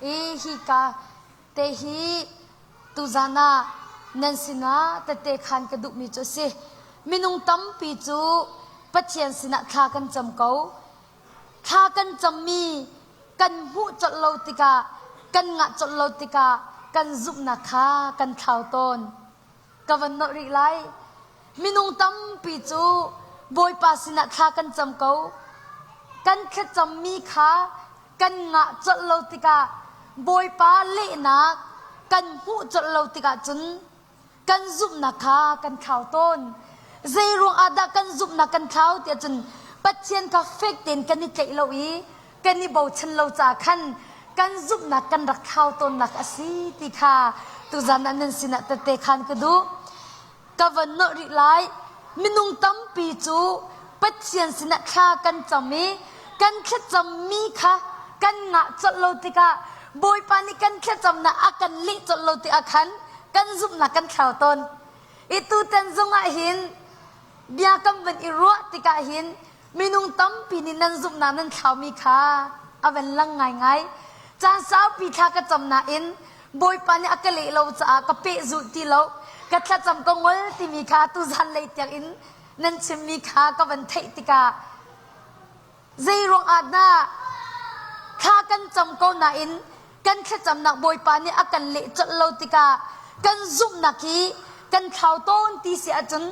I hika te hi tuzan ah nan sinah tette khan ka duhmi cu a si. Minung tampi cu Pathian sinah thla kan cam ko. Thla kan cammi kan hmuh colh lo tikah, kan ngah colh lo tikah kan zumhnak kha kan thlau tawn. Ka van nolh rih lai. Minung tampi cu Bawipa sinah thla kan cam ko. Kan thlacammi kha kan ngah colh lo tikah Bawipa lehnak kan hmuh colh lo tikah cun kan zumhnak kha kan thlau tawn. Zei ruang ah dah kan zumhnak kan thlau tiah cun Pathian kha fek tein kan i tlaih lo i kan i bochan lo caah khan kan zumhnak kan rak thlau tawnnak a si ti kha tuzan ah nan sinah tette khan ka duh. Ka van nolh rih lai. Minung tampi cu Pathian sinah thla kan cam i kan thlacammi kha kan ngah colh lo tikah Bawipa nih kan thlacamnak a kan leh colh lo tikah khan kan zumhnak kan thlau tawn. I tutan zong ah hin bia kan van i ruah tikah hin minung tampi nih nan zumhnak nan thlaumi kha a van lang ngaingai. Caan saupi thla ka cam nain Bawipa nih a ka leh lo caah ka pehzulh ti lo. Ka thlacam ka ngol timi kha tuzan lei tiang in nan chimmi kha ka van theih tikah zei ruangah dah thla kan cam ko nain kan thlacamnak Bawipa nih a kan leh colh lo tikah kan zumhnak hi kan thlau tawn ti si ahcun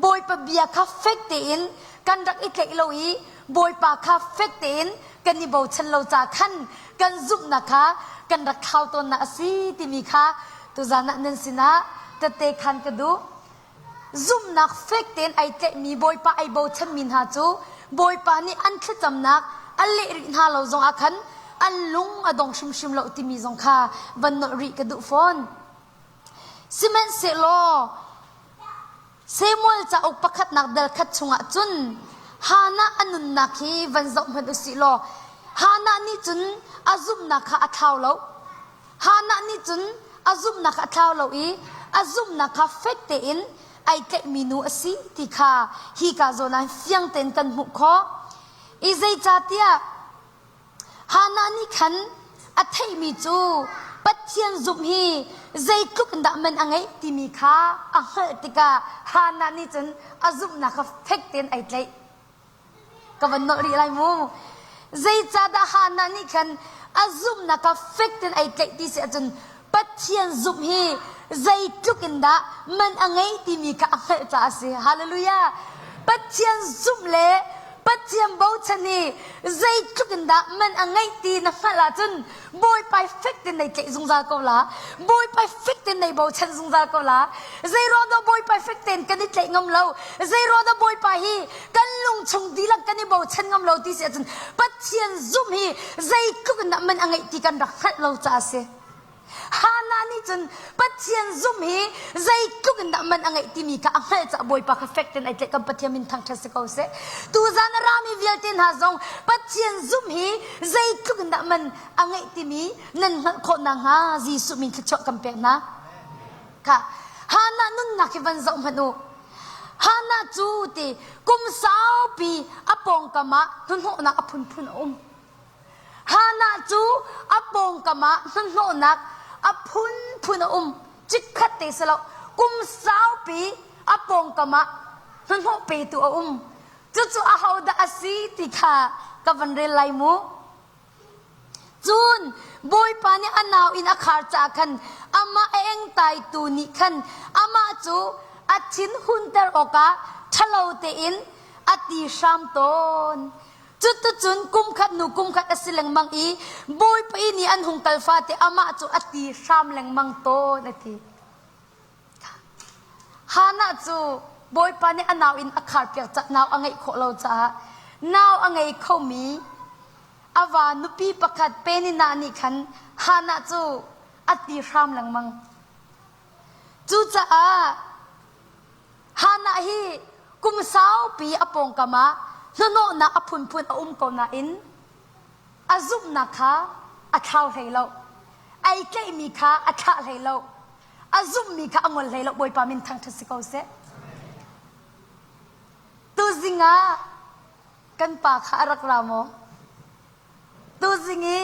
Bawipa bia kha fek tein kan rak i tlaih lo i Bawipa kha fek tein kan i bochan lo ca khan kan zumhnak kha kan rak thlau tawnnak a si timi kha tuzan ah nan sinah tette khan ka duh. Zumhnak fek tein ai tlaihmi Bawipa ai bochanmi hna cu Bawipa nih an thlacamnak a leh rih hna lo zongah khan an lung a dong hrimhrim lo timi zong kha van nolh rih ka duh fawn. Sihmanhsehlaw Samuel cauk pakhatnak dal khat chungah cun Hannah a nunnak hi van zoh hmanh u sih law Hannah nih cun a zumhnak kha a thlau lo. Hannah nih cun a zumhnak a thlau lo i a zumhnak kha fek tein ai tlaihmi nu a si ti kha hika zawn ah fiang tein kan hmuh khawh. I zeicahtiah Hannah nih khan a theihmi cu Pathian zumh hi zeitluk in dah man a ngeih timi kha a hngalh tikah Hannah nih cun a zumhnak kha fek tein ai tlaih. Ka van nolh rih lai mu. Zeicahdah Hannah nih khan a zumhnak kha fek tein ai tlaih ti si ahcun Pathian zumh hi zeitluk in dah man a ngei timi kha a hngalh caah a si. Hallelujah! Pathian zumh le Pathian bochan hi zeitluk in dah man a ngeih ti na hngalh ahcun Bawipa fek tein nei tlaih zungzal ko la. Bawipa fek tein nei bochan zungzal ko la. Zeiruang dah Bawipa fek tein kan i tlaih ngam lo? Zeiruang dah Bawipa hi kan lungchung dihlak kan i bochan ngam lo ti si ahcun Pathian zumh hi zeitluk in dah man a ngeih ti kan rak hngalh lo caah a si. Hannah nih cun Pathian zumh hi zeitluk in dah man a ngeih timi kha a hngalh caah Bawipa kha fek tein ai tlaih kan Pathian min thangṭhat si ko seh. Tuzan a rami vialte hna zong Pathian zumh hi zeitluk in dah man a ngeih timi nan hngalh khawh nakhnga Jesuh min thluachuah kan pek hna. Kha Hannah nunnak hi van zoh hmanh u. Hannah cu ti kum saupi a pawngkam ah hnahnawhnak a phunphun a um. Hannah cu a pawngkam ah hnahnawhnak a phunphun a um. Chikkhat te si lo. Kum saupi a pawngkam ah hnahnawh petu a um. Cucu ahodah a si ti kha ka van rel lai mu. Cun Bawipa nih a nau in a khar caah khan amah a engtaitu nih khan amah cu a thin hunter awkah ṭhalo tein a ti hram tawn. Cuticun kum khat hnu kum khat a si lengmang i Bawipa inn i an hung kal fate amah cu a ti hram lengmang tawn a ti. Hannah cu Bawipa nih a nau in a kharpiak caah nau a ngeih khawh lo caah nau a ngei khomi a va nupi pakhat Peninnah nih khan Hannah cu a ti hram lengmang. Cucaah Hannah hi kum saupi a pawngkam ah hnahnawhnak a phunphun a um ko nain a zumhnak kha a thlau hlei lo. Ai tlaihmi kha a thlah hlei lo. A zumhmi kha a ngol hlei lo. Bawipa min thangṭhat si ko seh. Tuzing ah kan pa kha a rak ra maw? Tuzing i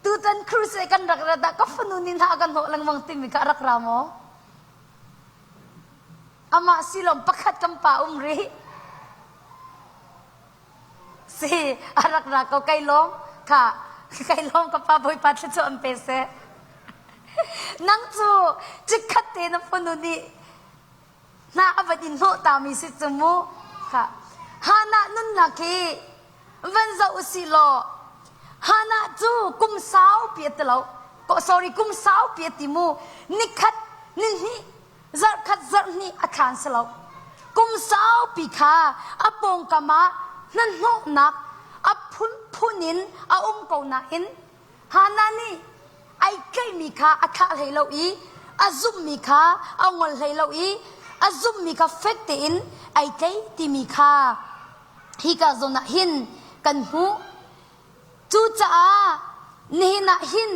Tutan crusade kan rak rat ah ka fanu nih hna a kan hnawh lengmang timi kha a rak ra maw? Amah silom pakhat kan pa um rih. Si, a rak ra ko kai lawm kha kai lawm ka pa Bawipa thluachuah an pe seh. Nang cu chikkhat te na fanu nih hna a van in hnawh tami si cu mu. Kha Hannah nunnak hi van zoh usih law Hannah cu kum saupi a ti lo. Sorry, kum saupi a ti mu. Nikhat, nihnih, zarhkhat zarhhnih a thlan si lo. Kum saupi kha a pawngkam ah hnahnawhnak a phunphun in a um ko nain Hannah nih ai tlaihmi kha a thlah hlei lo i a zumhmi kha a ngol hlei lo i a zumhmi kha fek tein ai tlai timi kha hika zawn ah hin kan hmuh. Cucaah nihin ah hin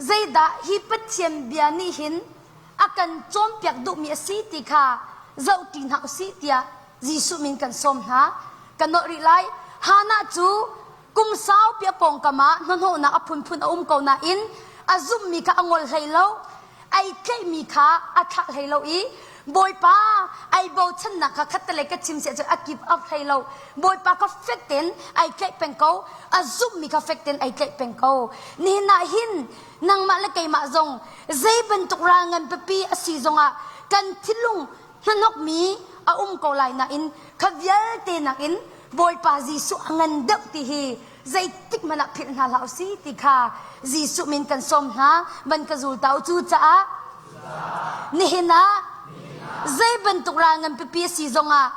zeidah hi Pathian bia nih hin a kan cawnpiak duhmi a si ti kha zohṭi hna usih tiah Jesuh min kan sawm hna. Kan nolh rih lai. Hannah cu kum saupi a pawngkam ah hnahnawhnak a phunphun a um ko nain a zumhmi kha a ngol hlei lo. Ai tlaihmi kha a thlah hlei lo i Bawipa ai bochannak kha khattelei ka chim siah cun a give up hlei lo. Bawipa kha fek tein ai tlaih peng ko. A zumhmi kha fek tein ai tlaih peng ko. Nihin ah hin nangmah le keimah zong zei bantuk ral ngan pipi a si zongah kan thinlung hnahnokmi a um ko lai nain kha vialte nakin Bawipa Jesuh a ngan deuh ti hi zeitik hmanh ah philh hna hlah usih ti kha Jesuh min kan sawm hna van ka zul ta u cucaah nihin ah zei bantuk ral ngan pipi a si zongah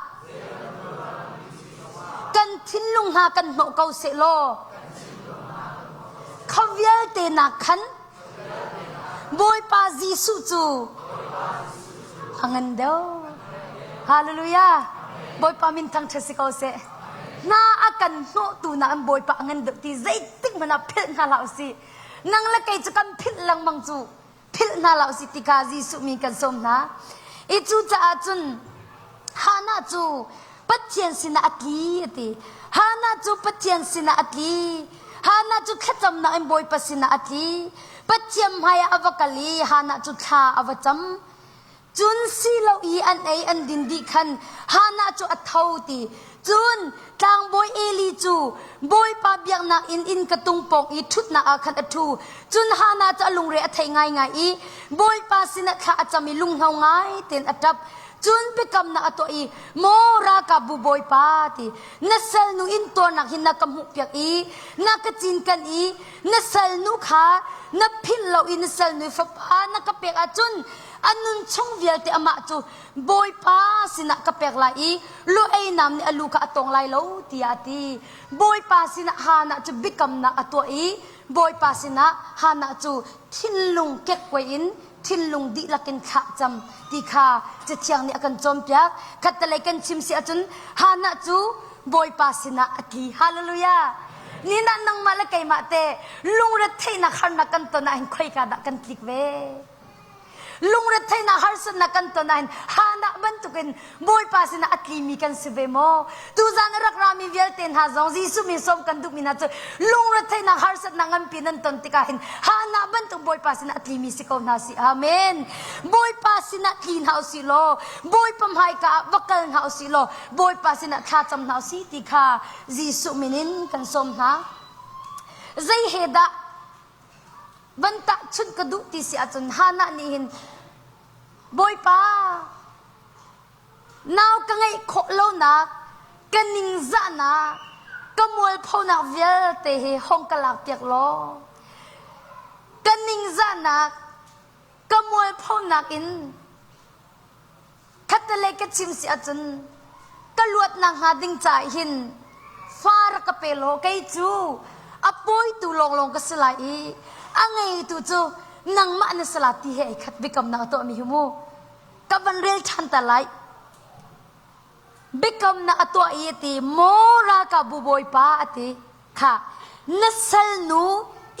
kan thinlung hna kan hnawh ko seh law kha vialte nak khan Bawipa Jesuh cu a ngan deuh. Hallelujah. Bawipa min thangṭhat si ko seh. Hna a kan hnawhtu na an Bawipa a ngan deuh ti zeitik hmanh ah philh hna hlah usih. Nang le kei cu kan philh lengmang cu philh hna hlah usih ti kha Jesuh min kan sawm hna. I cucaah cun Hannah cu Pathian sinah a tli a ti. Hannah cu Pathian sinah a tli. Hannah cu thlacamnak in Bawipa sinah a tli. Pathian hmaiah a va kal i Hannah cu thla a va cam. Cun silo i an ei an din dih khan Hannah cu a tho ti. Cun tlangbawi Eli cu Bawipa biaknak inn inn ka tung pawng i ṭhutnak ah khan a ṭhu. Cun Hannah cu a lungre a thei ngaingai i Bawipa sinah thla a cam i lunghno ngai tein a ṭap. Cun biakamnak a tuah i, Maw ralkapbu Bawipa ti, na salnu intuarnak hi na ka hmuhpiak i na ka cinken i na salnu kha na philh lo i na salnu fapa na ka pek ahcun a nun chung vialte amah cu Bawipa sinah ka pek lai i lu ei nam nih a lu kha a tawng lai lo tiah a ti. Bawipa sinah Hannah cu biakamnak a tuah i Bawipa sinah Hannah cu thinlung kekkuai in thinlung dihlak in thlah cam ti kha Cathiang nih a kan cawnpiak. Khattelei kan chim si ahcun Hannah cu Bawipa sinah a tli. Hallelujah! Nina nangmah le keimah te lungretheihnak harnak kan ton ahhin khoika dah kan tlik ve? Lungretheihnak harsatnak kan ton ahhin Hannah bantukin Bawipa sinah a tlimi kan si ve maw? Tuzan a rak rami vialte hna zong Jesuh min sawm kan duhmi hna cu lungretheihnak harsatnak nganpi nan ton tikah hin Hannah bantuk Bawipa sinah a tlimi si ko hna si. Amen. Bawipa sinah tli hna usih law Bawipa hmaika ah va kal hna usih law Bawipa sinah thla cam hna usih ti kha Jesuh min in kan sawm hna. Zei he dah van tahchunh ka duh ti si ahcun Hannah nih hin Bawipa nau ka ngeih khawh lonak ka ningzahnak ka mualphonak vialte hi hong ka lak piak law ka ningzahnak ka mualphonak in Khattelei ka chim si ahcun ka luatnak hnga ding caah hin fa rak ka pe law kei cu a pawitu lawnglawng ka si lai i a ngeitu cu nangmah na si la ti he ai khat biakamnak a tuahmi hi mu ka van rel ṭhan ta lai biakamnak a tuah i a ti maw ralkapbu bawipa a ti Kha na salnu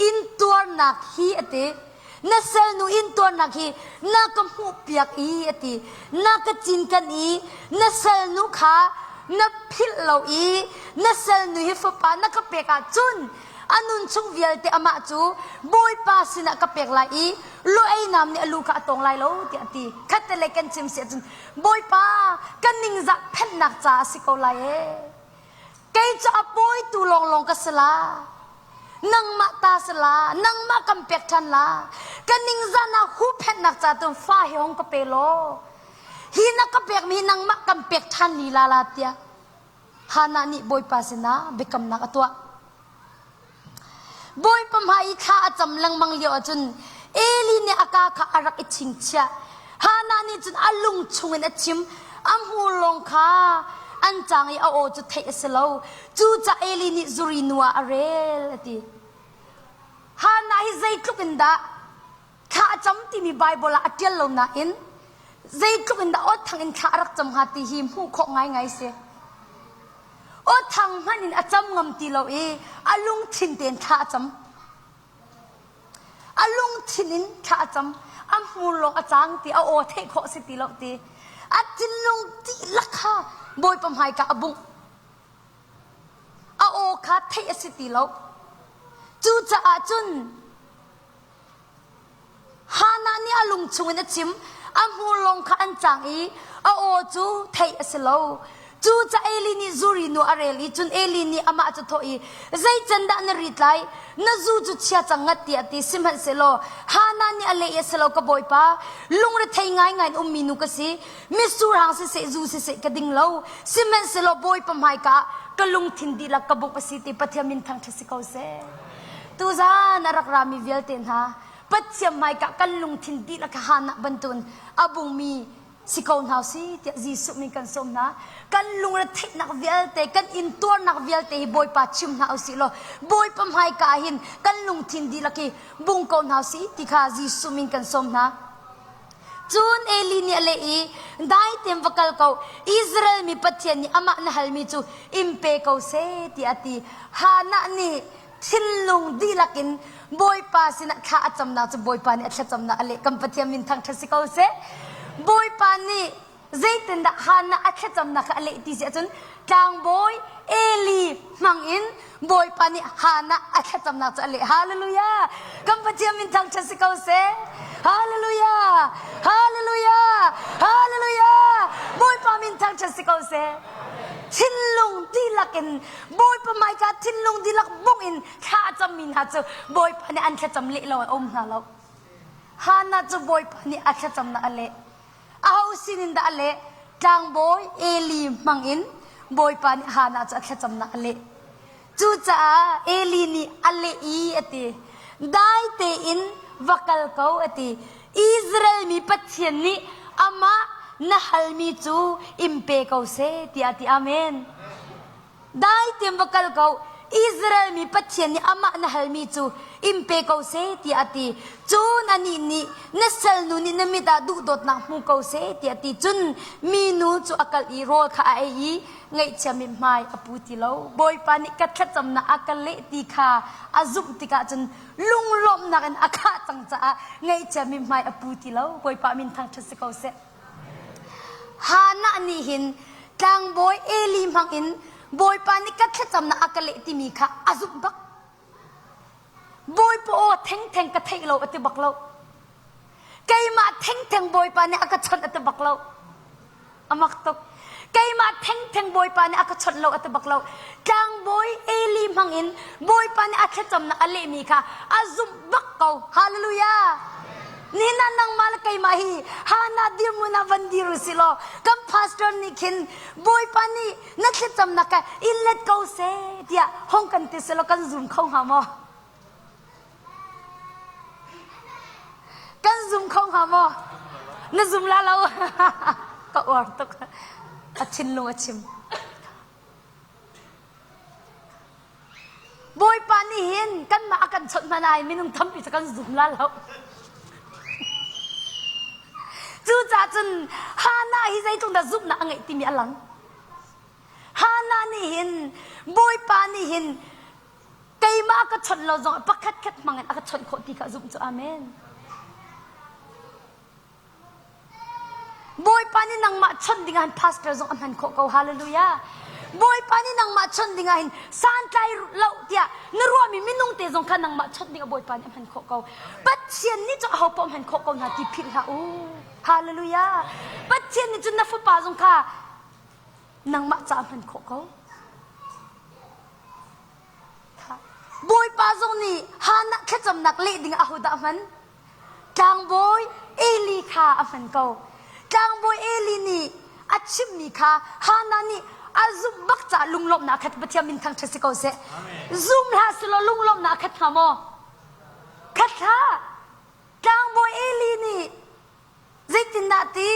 intuarnak hi a ti. Na salnu intuarnak hi na ka hmuhpiak i a ti. Na ka cinken i na salnu kha na philh lo i na salnu hi fapa na ka pek ahcun. A nun chung vialte amah cu Bawipa sinah ka pek lai i lu ei nam nih a lu kha a tawng lai lo tiah a ti. Khattelei kan chim si ahcun Bawipa ka ningzah phenhnak caah a si ko lai ee. Kei cu a pawitu lawnglawng ka si la. Nangmah ta si la, nangmah kan pek ṭhan la. Ka ningzahnak huhphenhnak ca tu fa hi hong ka pe law. Hi na ka pekmi hi nangmah kan pek ṭhan lila la tiah Hannah nih Bawipa sinah biakamnak a tuah. Bawipa hmai i thla a cam lengmang lio ahcun Eli nih a kaa kha a rak i chingchiah. Hannah nih cun a lung chungin a chim. A hmur lawng kha an cang i a aw cu theih a si lo. Cucaah Eli nih zuri nu ah a rel a ti. Hannah hi zeitluk in dah thla a cam timi Baibal ah a ṭial lo nain zeitluk in dah aw thang in thla a rak cam hnga ti hi hmuh khawh ngaingai si. Aw thang hmanh in a cam ngam ti lo i a lungthin tein thla a cam. A lungthin in thla a cam. A hmur lawng a cang ti, a aw theih khawh si ti lo ti. A thinlung dihlak kha Bawipa hmaika a bungh. A aw kha theih a si ti lo. Cucaah cun Hannah nih a lung chungin a chim, a hmur lawng kha an cang i a aw cu theih a si lo. Cucaah Eli nih zuri nu a rel i cun Eli nih amah cu thawh i, Zei can dah na rit lai? Na zu cu chia cang ngat tiah a ti. Sihmanhsehlaw Hannah nih a leh i, A si lo, ka bawipa, lungrethei ngaingai in ummi nu ka si. Mitsur hang siseh, zu siseh ka ding lo. Sihmanhsehlaw Bawipa hmaika ah ka lungthin dihlak ka bungh a si ti Pathian min thangṭhat si ko seh. Tuzan a rak rami vialte hna, Pathian hmaika kan lungthin dihlak Hannah bantukin a bungmi si ko hna si tiah Jesuh min kan sawm hna. Kan lungretheihnak vialte, kan intuarnak vialte hi Bawipa chim hna usih law Bawipa hmaika ah hin kan lungthin dihlak hi bung ko hna usih ti kha Jesuh min kan sawm hna. Cun Eli nih a leh i, Dai tein va kal ko, Israel mi Pathian nih amah na halmi cu in pe ko seh, tiah a ti. Hannah nih thinlung dihlak in Bawipa sinah thla a camnak cu Bawipa nih a thlacamnak a leh. Kan Pathian min thangṭhat si ko seh. Bawipa nih zeitindah Hannah a thlacamnak kha a leh ti si ahcun tlangbawi Eli hmangin Bawipa nih Hannah a thlacamnak cu a leh. Hallelujah! Kan Pathian min thangṭhat si ko seh. Hallelujah! Hallelujah! Hallelujah! Bawipa min thangṭhat si ko seh. Thinlung dihlak in Bawipa hmaika thinlung dihlak bungh in thla a cammi hna cu Bawipa nih an thlacam leh lo an um hna lo. Hannah cu Bawipa nih a thlacamnak a leh. Aho sinin dah a leh? Tlangbawi Eli hmangin Bawipa nih Hannah cu a thlacamnak a leh. Cucaah Eli nih a leh i a ti. Dai tein va kal ko a ti. Israel mi Pathian nih amah na halmi cu in pe ko seh tiah a ti. Amen. Dai tein va kal ko. Israel mi Pathian nih amah na halmi cu in pe ko seh tiah a ti. Cun anih nih na salnu nih na mit ah duhdawtnak hmu ko seh tiah a ti. Cun minu cu a kal i rawl kha a ei i ngaihchia mithmai a pu ti lo. Bawipa nih ka thlacamnak a ka leh ti kha a zumh tikah cun lunglawmhnak in a khah cang caah ngaihchia mithmai a pu ti lo. Bawipa min thangṭhat si ko seh. Hannah nih hin tlangbawi Eli hmangin Bawipa nih ka thlacamnak a ka leh timi kha a zumh bak. Bawipa aw thengtheng ka theih lo a ti bak lo. Keimah thengtheng Bawipa nih a ka chawnh a ti bak lo. A mak tuk. Keimah thengtheng Bawipa nih a ka chawnh lo a ti bak lo. Tlangbawi Eli hmangin Bawipa nih a thlacamnak a lehmi kha a zumh bak ko. Hallelujah. Nihin ah nangmah le keimah hi Hannah dirhmun ah van dir usih law kan pastor nih khin Bawipa nih na thlacamnak kha in let ko seh tiah hong kan ti seh law kan zum kho hnga maw? Kan zum kho hnga maw? Na zum la lo. Ka uar tuk. A thinlung a chim. Bawipa nih hin kanmah a kan chawnh hmanh ai minung tampi cu kan zum la lo. Cucaah cun Hannah hi zeitluk dah zumhnak a ngeih timi a lang. Hannah nih hin Bawipa nih hin keimah a ka chawnh lo zong pakhat khat hmang in a ka chawnh khawh ti kha a zumh cu amen. Bawipa nih nangmah chawnh ding ah pastor zong a hman khawh ko. Hallelujah. Bawipa nih nangmah chawnh dingah hin santlai lo tiah na ruahmi minung te zong kha nangmah chawnh dingah Bawipa nih a hman khawh ko. Pathian nih cu aho paoh hman khawh ko hna ti philh hlah u. Hallelujah. Pathian nih cun na fapa zong kha nangmah ca a hman khawh ko. Bawipa zong nih Hannah thlacamnak leh ding ahodah a hman? Tlangbawi Eli kha a hman ko. Tlangbawi Eli nih a chimmi kha Hannah nih a zumh bak caah lunglawmhnak khat Pathian min thangṭhat si ko seh. Zum hlah selaw lunglawmhnak khat hnga maw? Khat hlah. Tlangbawi Eli nih Zeitindah ti?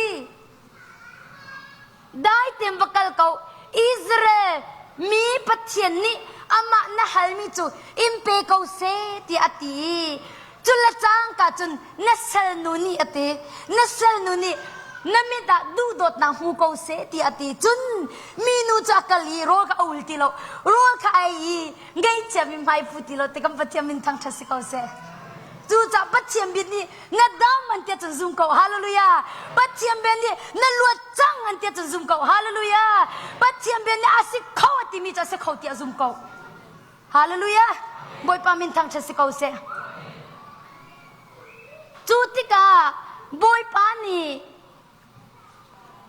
Dai tein va kal ko. Israel mi Pathian nih amah na halmi cu in pe ko seh tiah a ti i cule cangka cun na salnu nih a ti. Na salnu nih na mit ah duhdawtnak hmu ko seh tiah a ti. Cun minu cu a kal i rawl kha a ul ti lo. Rawl kha a ei i Ngaihchiami hmai pu ti lo te kan Pathian min thangṭhat si ko seh. Cucaah Pathian bia nih na dam an tiah cun zum ko. Hallelujah. Pathian bia nih na luat cang an tiah cun zum ko. Hallelujah. Pathian bia nih a si kho a timi cu a si kho tiah zum ko. Hallelujah. Bawipa min thangṭhat si ko seh. Cu tikah Bawipa nih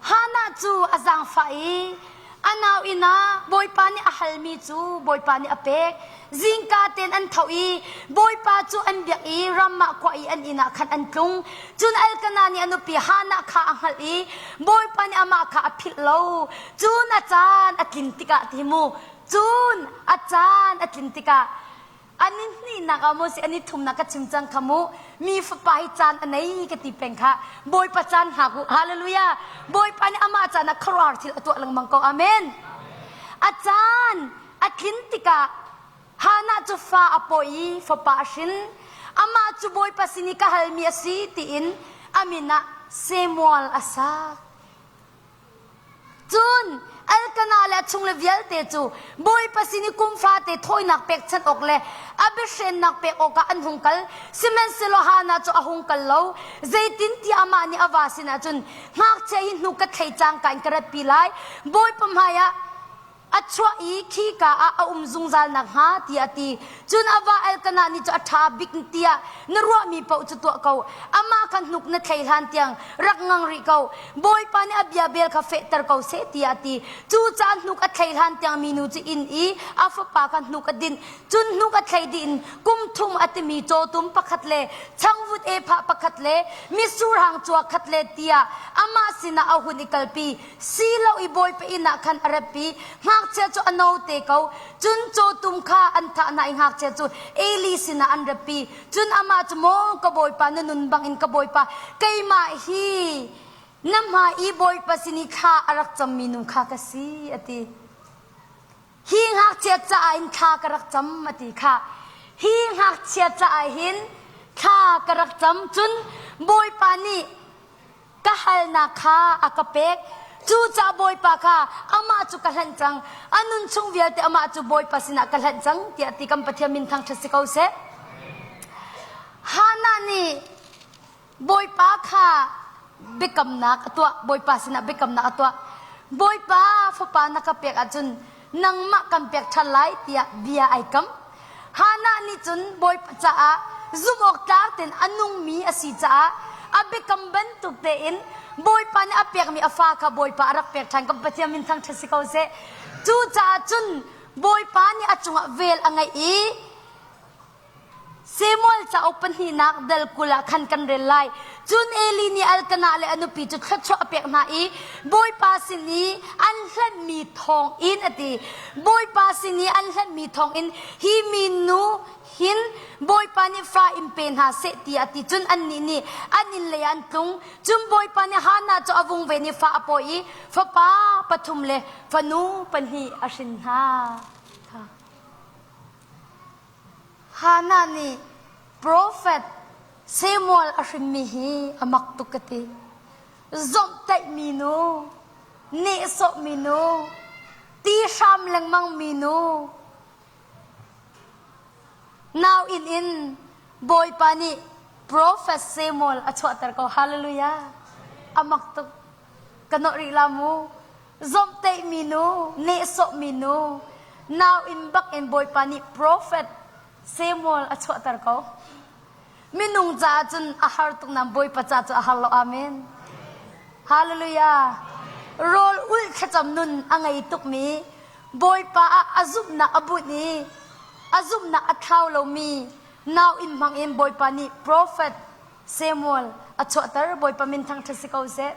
Hannah cu a zaangfah i a nau inn ah Bawipa nih a halmi cu Bawipa nih a pek. Zingka tein an tho i Bawipa cu an biak i Ramah khua i an inn ah khan an tlung. Cun Elkanah nih a nupi Hannah kha a hngalh i Bawipa nih amah kha a philh lo. Cun a caan a tlin tikah ti mu, cun a caan a tlin tikah An i hnihnak ah maw si an i thumnak ka chim cang kha mu. Mi fapa hi caan a nei ka ti peng kha. Bawipa caan hngak u. Hallelujah. Bawipa nih amah caan ah khuaruahhar thil a tuah lengmang ko. Amen. A caan a tlin tikah Hannah cu fa a pawi i fapa a hrin. Amah cu Bawipa sin i ka halmi a si tiin a min ah Samuel a sak. Cun Elkanah le a chungle vialte cu Bawipa sin i kum fate thawinak pekchanh awk le a biahrennak pek awkah an hung kal. Sihmanhsehlaw Hannah cu a hung kal lo. Zeitintiah amah nih a va sinah cun, Ngakchia hi hnuk ka thlei cangka in ka ratpi lai. Bawipa hmaiah a chuah i khika ah a um zungzal nakhnga tiah a ti. Cun a va Elkanah nih cu a ṭha bik tiah na ruahmi paoh cu tuah ko. Amah kha hnuk na thlei hlan tiang rak ngang rih ko. Bawipa nih a bia bel kha fehter ko seh tiah a ti. Cucaah hnuk a thlei hlan tiang minu cu inn i a fapa kha hnuk a dinh. Cun hnuk a thlei dih in kum thum a timi cawtum pakhat le changvut ephah pakhat le mitsur hang cua khat le tiah amah sinah a hun i kalpi. Silo i bawipa inn ah khan a ratpi. Ngakchia cu a note ko. Cun cawtum kha an thah hna i ngakchia cu Eli sinah an ratpi. Cun amah cu maw ka bawipa na nun bangin ka bawipa keimah hi na hmai i bawipa sin i thla a rak cammi nu kha ka si a ti. Hi ngakchia caah hin thla ka rak cam a ti kha. Hi ngakchia caah hin thla ka rak cam cun bawipa nih ka halnak kha a ka pek. Cucaah Bawipa kha amah cu ka hlanh cang. A nun chung vialte amah cu Bawipa sinah ka hlanh cang tiah ti kan Pathian min thangṭhat si ko seh. Hannah nih Bawipa kha biakamnak a tuah. Bawipa sinah biakamnak a tuah. Bawipa fapa na ka pek ahcun nangmah kan pek ṭhan lai tiah bia ai kam. Hannah nih cun Bawipa caah zumhawktlak tein a nungmi a si caah a biakam bantuk tein Bawipa nih a pekmi a fa kha Bawipa a rak pek ṭhan. Kan Pathian min thangṭhat si ko seh. Cucaah cun Bawipa nih a cungah vel a ngeih i Samuel cauk pahnihnak dal 20 ah khan kan rel lai. Cun Eli nih Elkanah le a nupi cu thluachuah a pek hna i Bawipa sin i an hlenmi thawngin a ti. Bawipa sin i an hlenmi thawngin hi minu hin Bawipa nih fa in pe hna seh tiah a ti. Cun annih nih an inn lei ah an tlung. Cun Bawipa nih Hannah cu a vung ven i fa a pawi i fapa pathum le fanu pahnih a hrin hna. Hannah nih profet Samuel a hrinmi hi a mak tuk ka ti. Zomhtaihmi nu, nehsawhmi nu, ti hram lengmangmi nu, nau inn in Bawipa nih profet Samuel a chuahter ko. Hallelujah. A mak tuk. Ka nawh rih la mu. Zomhtaihmi nu, nehsawhmi nu, nau in bak in Bawipa nih profet Samuel a chuahter ko. Minung caah cun a har tuk nain Bawipa ca cu a har lo. Amen. Hallelujah. Rawl ulh thlacam nun a ngei tukmi Bawipa ah a zumhnak a bunh i a zumhnak a thlau lomi nau in hmang in Bawipa nih profet Samuel a chuahter Bawipa min thangṭhat si ko seh.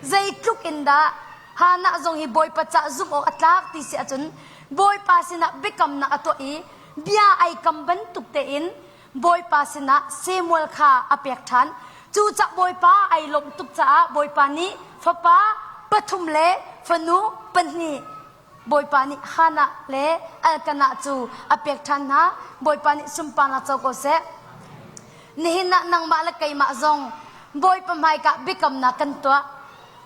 Zeitluk in dah Hannah zong hi Bawipa cah zumh awk a tlak ti si ahcun Bawipa sinah biakamnak a tuah i bia ai kam bantuk tein Bawipa sinah Samuel kha a pek ṭhan. Cucah Bawipa ai lawmh tuk caah Bawipa nih fapa pathum le fanu pahnih Bawipa nih Hannah le Elkanah cu a pek ṭhan hna. Bawipa nih sunparnak co ko seh. Nihin ah nangmah le keimah zong Bawipa hmaikah biakamnak kan tuah.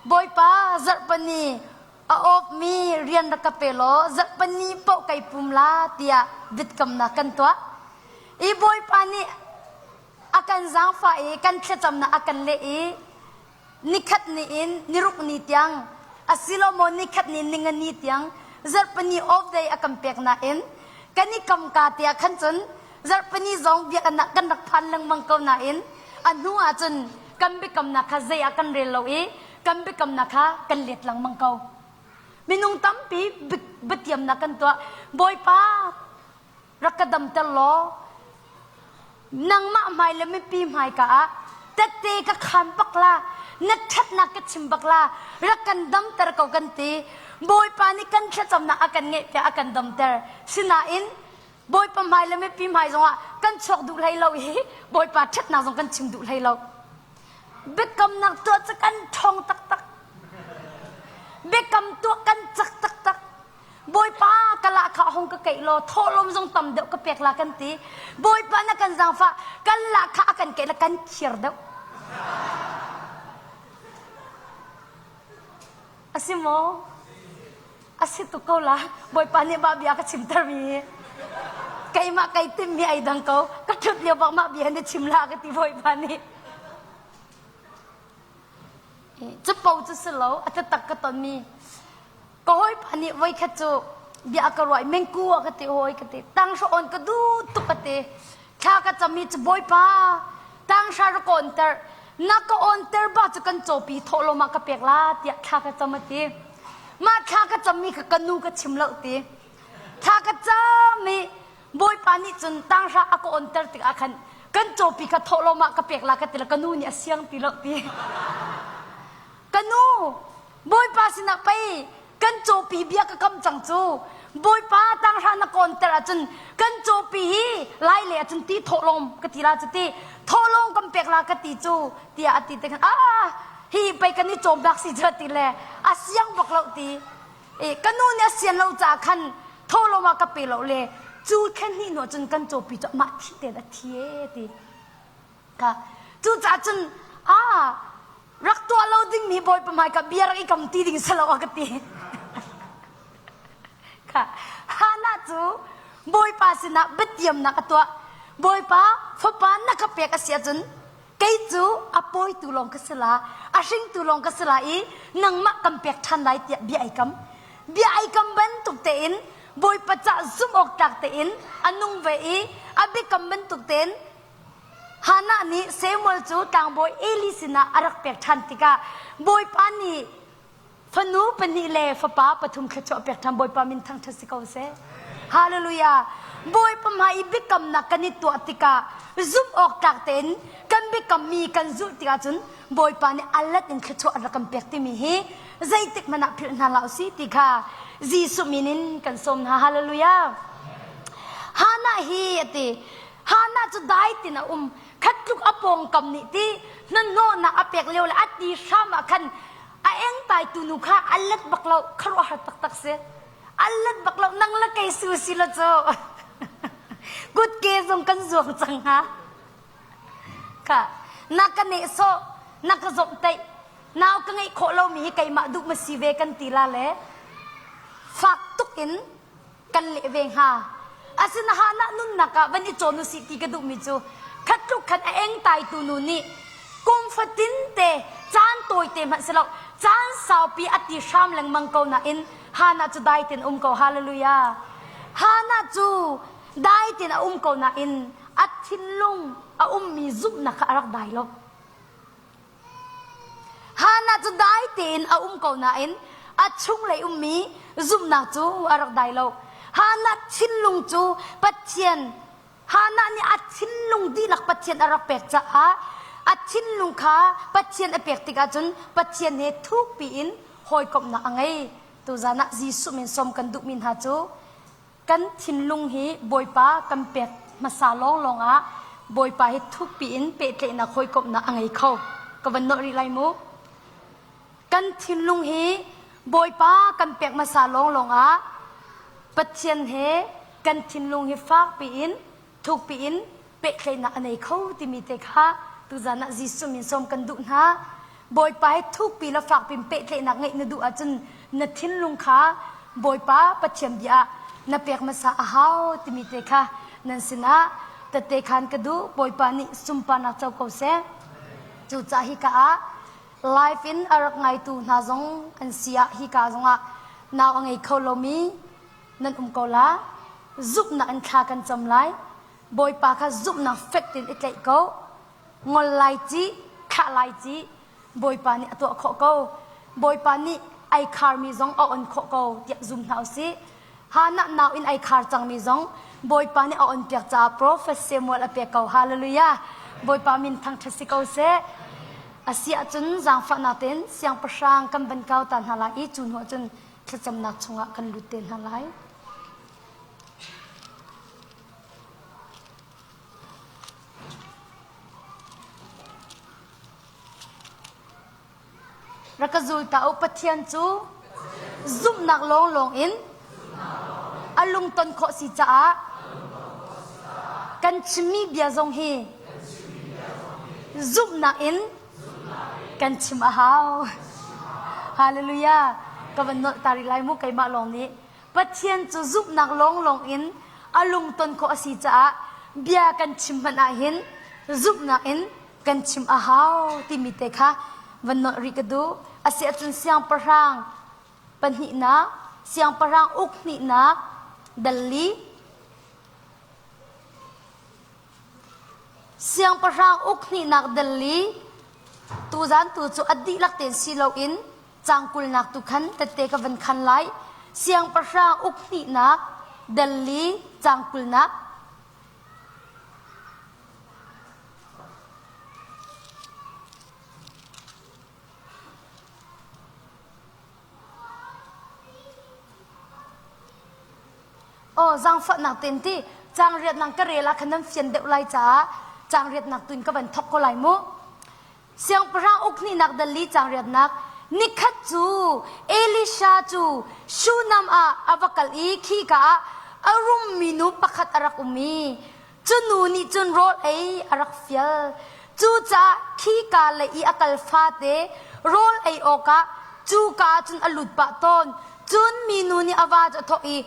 Bawipa zarhpini a awpmi rian rak ka pe law zarhpini paoh kai pum la tiah biakamnak kan tuah. I Bawipa nih a kan zaangfah i kan thlacamnak a kan leh i nikhat ni in niruk ni tiang asilomaw nikhat ni ningani tiang zarhpini off day a kan pek nain kan i kamka te ah khan cun zarhpini zong biakinn ah kan rak phan lengmang ko nain a hnu ah cun kan biakamnak kha zei ah kan rel lo i kan biakamnak kha kan let lengmang ko. Minung tampi biatiamnak kan tuah. Bawipa rak ka damter law nangmah hmai le mipi hmaika ah tette ka khaan bak la na ṭhatnak ka chim bak la rak kan damter ko kan ti bawipa nih kan thlacamnak a kan ngeih tiah a kan damter sinain bawipa hmai le mipi hmai zongah kan chuak duh hlei lo i bawipa ṭhatnak zong kan chim duh hlei lo biakamnak tuah cu kan ṭhawng taktak biakam tuah kan cak taktak Bawipa ka lahkhah hong ka keih law thawhlawm zong tam deuh ka pek la kan ti. Bawipa na kan zaangfah kan lahkhah a kan keih la kan khir deuh. A si maw? A si tuk ko la. Bawipa nih mah bia ka chimter mi hi. Keimah kai timmi ai dang ko. Ka ṭhut lio bak mah bia na chim la ka ti Bawipa nih. Capo cu si lo, a taktak ka tonmi. Ka hawipa nih voikhat cu bia a ka ruah i mengku a ka ti hawi ka ti tanghra on ka duh tuk ka ti thla ka cam i cu bawipa tanghra rak ka onter na ka onter ba cu kan cawpi thawhlawm ah ka pek la tiah thla ka cam a ti mah thla ka cammi kha ka nu ka chim lo ti thla ka cam i bawipa nih cun tanghra a ka onter tikah khan kan cawpi kha thawhlawm ah ka pek la ka ti la ka nu nih a siang ti lo ti ka nu Bawipa sinah pei kan cawpi bia ka kam cang cu. Bawipa tanghra na kawnter ahcun kan cawpi hi lai le ahcun ti thawhlawm ka ti la cu ti thawhlawm kan pek la ka ti cu tiah a ti te khan ah hi pei kan i cawm bak si cu ti le a siang bak lo ti e ka nu nih a sian lo caah khan thawhlawm ah ka pe lo le cu thlen hnih hnu cun kan cawpi cu amah thi tein a thi e ti ka cucaah cun ah rak tuah lo dingmi bawipa hmaika bia rak i kam ti ding si lo a ka ti kha Hannah cu bawipa sinah biatiamnak a tuah bawipa fapa na ka pek a si ahcun kei cu a pawitu lawng ka si la a hringtu lawng ka si la i nangmah kan pek ṭhan lai tiah bia ai kam bia ai kam bantuk tein bawipa cah zumh awk tlak tein a nung ve i a biakam bantuk tein Hannah nih Samuel cu tlangbawi Eli sinah a rak pek ṭhan tikah Bawipa nih fanu pahnih le fapa pathum thluachuah pek ṭhan Bawipa min thangṭhat si ko seh. Hallelujah. Bawipa hmai i biakamnak kan i tuah tikah zumh awk tlak tein kan biakammi kan zulh tikah cun Bawipa nih a let in thluachuah a rak kan pek timi hi zeitik hmanh ah philh hna hlah usih ti kha Jesuh min in kan sawm hna. Hallelujah. Hannah hi a ti Hannah cu dai tin a um. Khat tluk a pawngkam nih ti hnahnawhnak a pek lio le a ti hram ah khan a engtai tu nu kha a let bak lo khuaruahhar taktak si. A let bak lo nang le kei su si lo cu. Kutke zong kan zuang cang hnga. Kha na ka nehsawh na ka zomhtaih nau ka ngeih khawh lomi hi keimah duh ma si ve kan ti la le fak tuk in kan leh ve hnga. Asinain ah nunnak ah van i cawn usih ti ka duhmi cu khat tluk khan a engtaitu nu nih kum fatin te caan tawite hmanh si lo. Caan saupi a ti hram lengmang ko nain Hannah cu dai tein um ko. Hallelujah. Hannah cu dai tein a um ko nain a thinlung a ummi zumhnak kha a rak dai lo. Hannah cu dai tein a um ko nain a chunglei ummi zumhnak cu a rak dai lo. Hannah thinlung cu Pathian Hannah nih a thinlung dihlak Pathian a rak pek caah a thinlung kha Pathian a pek tikah cun Pathian he thukpi in hawikomhnak a ngei. Tuzan ah Jesuh min sawm kan duhmi hna cu kan thinlung hi Bawipa kan pek hmasa lawnglawng ah Bawipa hi thukpi in pehtlaihnak hawikomhnak a ngei kho. Ka van nolh rih lai mu. Kan thinlung hi Bawipa kan pek hmasa lawnglawng ah Pathian he kan thinlung hi fakpi in thukpi in pehtlaihnak a nei kho timi te kha tuzan ah Jesuh min sawm kan duh hna. Bawipa he thukpi le fakpi in pehtlaihnak ngeih na duh ahcun na thinlung kha Bawipa Pathian bia ah na pek hmasa a hau timi te kha nan sinah tette khan ka duh. Bawipa nih sunparnak co ko seh. Cucaah hika ah live in a rak ngaitu hna zong an si ah hika zongah nau a ngei kho lomi nan um ko la. Zumhnak in thla kan cam lai. Bawipa kha zumhnak fek tein i tlaih ko. Ngol lai ci, thlah lai ci, Bawipa nih a tuah khawh ko. Bawipa nih ai kharmi zong a on khawh ko tiah zum hna usih. Hannah nau in ai khar cangmi zong Bawipa nih a on piak caah Prophet Samuel a pek ko. Hallelujah. Bawipa min thangṭhat si ko seh. A si ahcun zaangfahnak tein siangpahrang kan van kau ta hna lai i cu hnu ahcun thlacamnak chungah kan lut te hna lai. Rak ka zul ta u Pathian cu zumhnak lawnglawng in a lungton khawh si caah kan chimmi bia zong hi zumhnak in kan chim a hau. Hallelujah. Ka van nolh ta rih lai mu keimah lawng nih. Pathian cu zumhnak lawnglawng in a lungton khawh a si caah bia kan chim hmanh ah hin zumhnak in kan chim a hau timi te kha van nolh rih ka duh. A si ahcun siangpahrang pahnihnak, siangpahrang uk hnihnak dal li, siangpahrang uk hnihnak dal li, tuzan tu cu a dihlak tein si loin Caang kulnak tu khan tette ka van khan lai. Siangpahrang uk hnihnak dal li caang kulnak. Aw zaangfahnak ten ti caang riatnak ka rel ah khan nan fian deuh lai caah caang riatnak tuin ka van thok ko lai mu. Siangpahrang uk hnihnak dal li caang riatnak nikhat cu Elisha cu Shunam ah a va kal i khika ah a rummi nu pakhat a rak um i cu nu nih cun rawl ei a rak fial. Cucaah khika lei i a kal fate rawl ei awkah cuka ah cun a lut pah tawn. Cun minu nih a va cu a thawh i,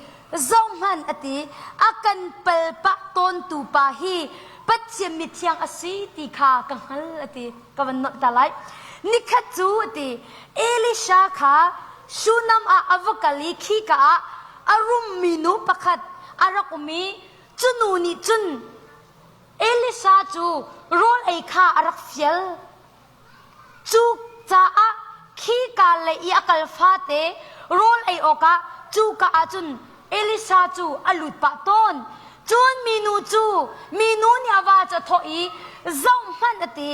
Zohhmanh, a ti, a kan pal pah tawntu pa hi Pathian mithiang a si ti kha ka hngal, a ti. Ka van nolh ta lai. Nikhat cu, a ti, Elisha kha Shunam ah a va kal i khika ah a rummi nu pakhat a rak um i cu nu nih cun Elisha cu rawl ei kha a rak fial. Cucaah khika lei i a kal fate rawl ei awkah cuka ah cun Elisha cu a lut pah tawn. Cun minu cu minu nih a va cu a thawh i, Zohhmanh, a ti,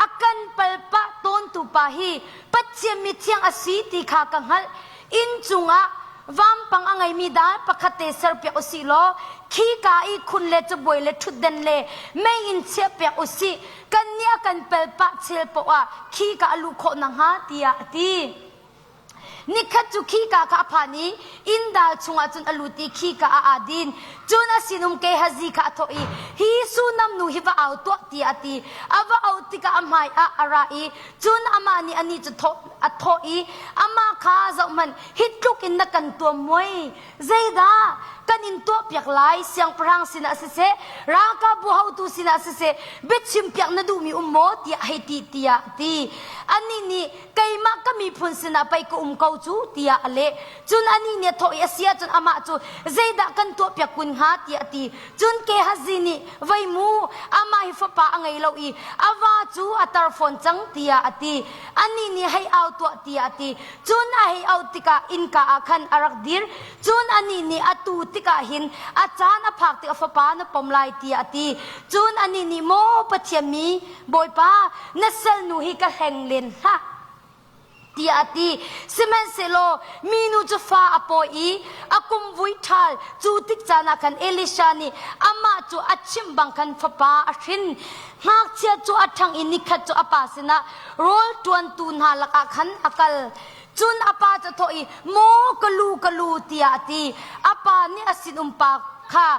a kan pal pah tawntu pa hi Pathian mithiang a si ti kha ka hngalh. Inn cungah vampang a ngeimi dal pakhat te serpiak u sih law khika i khun le cabuai le ṭhutden le meiinn chiahpiak u sih. Kannih a kan pel pah chel paoh ah khika a luh khawh nakhnga tiah a ti. Nikhat cu khika kha a phan i inndal chungah cun a lut i khika ah aa din. Cun a sinum Gehazi kha a thawh i, Hi Sunam nu hi va au tuah tiah a ti. A va auh tikah a hmaiah a ra i cun amah nih anih cu thawh. a thawh i amah kha zohhmanh hi tluk in na kan tuam muai zeidah kan in tuahpiak lai siangpahrang sinah siseh ralkapbu hotu sinah siseh biachimpiak na duhmi um maw tiah hei ti tiah a ti anih nih keimah ka miphun sinah pei ka um ko cu tiah a leh cun anih nih a thawh i a si ahcun amah cu zeidah kan tuahpiak kun hnga tiah a ti cun Gehazi nih vei mu amah hi fapa a ngei lo i a va cu a tar fawn cang tiah a ti anih nih hei au tuah tiah a ti cun a hei auh tikah innka ah khan a rak dir cun anih nih atu tikah hin a caan a phak tik a fapa na pom lai tiah a ti cun anih nih maw Pathian mi Bawipa na salnu hi ka hleng len hlah tiah a ti. Sihmanhsehlaw minu cu fa a pawi i a kum vui ṭhal cu tik caan ah khan Elisha nih amah cu a chimh bang khan fapa a hrin. Ngakchia cu a ṭhang i nikhat cu a pa sinah rawl ṭuantu hna lakah khan a kal. Cun a pa cu a thawh i, Maw ka lu, ka lu, tiah a ti. A pa nih a sinum pa kha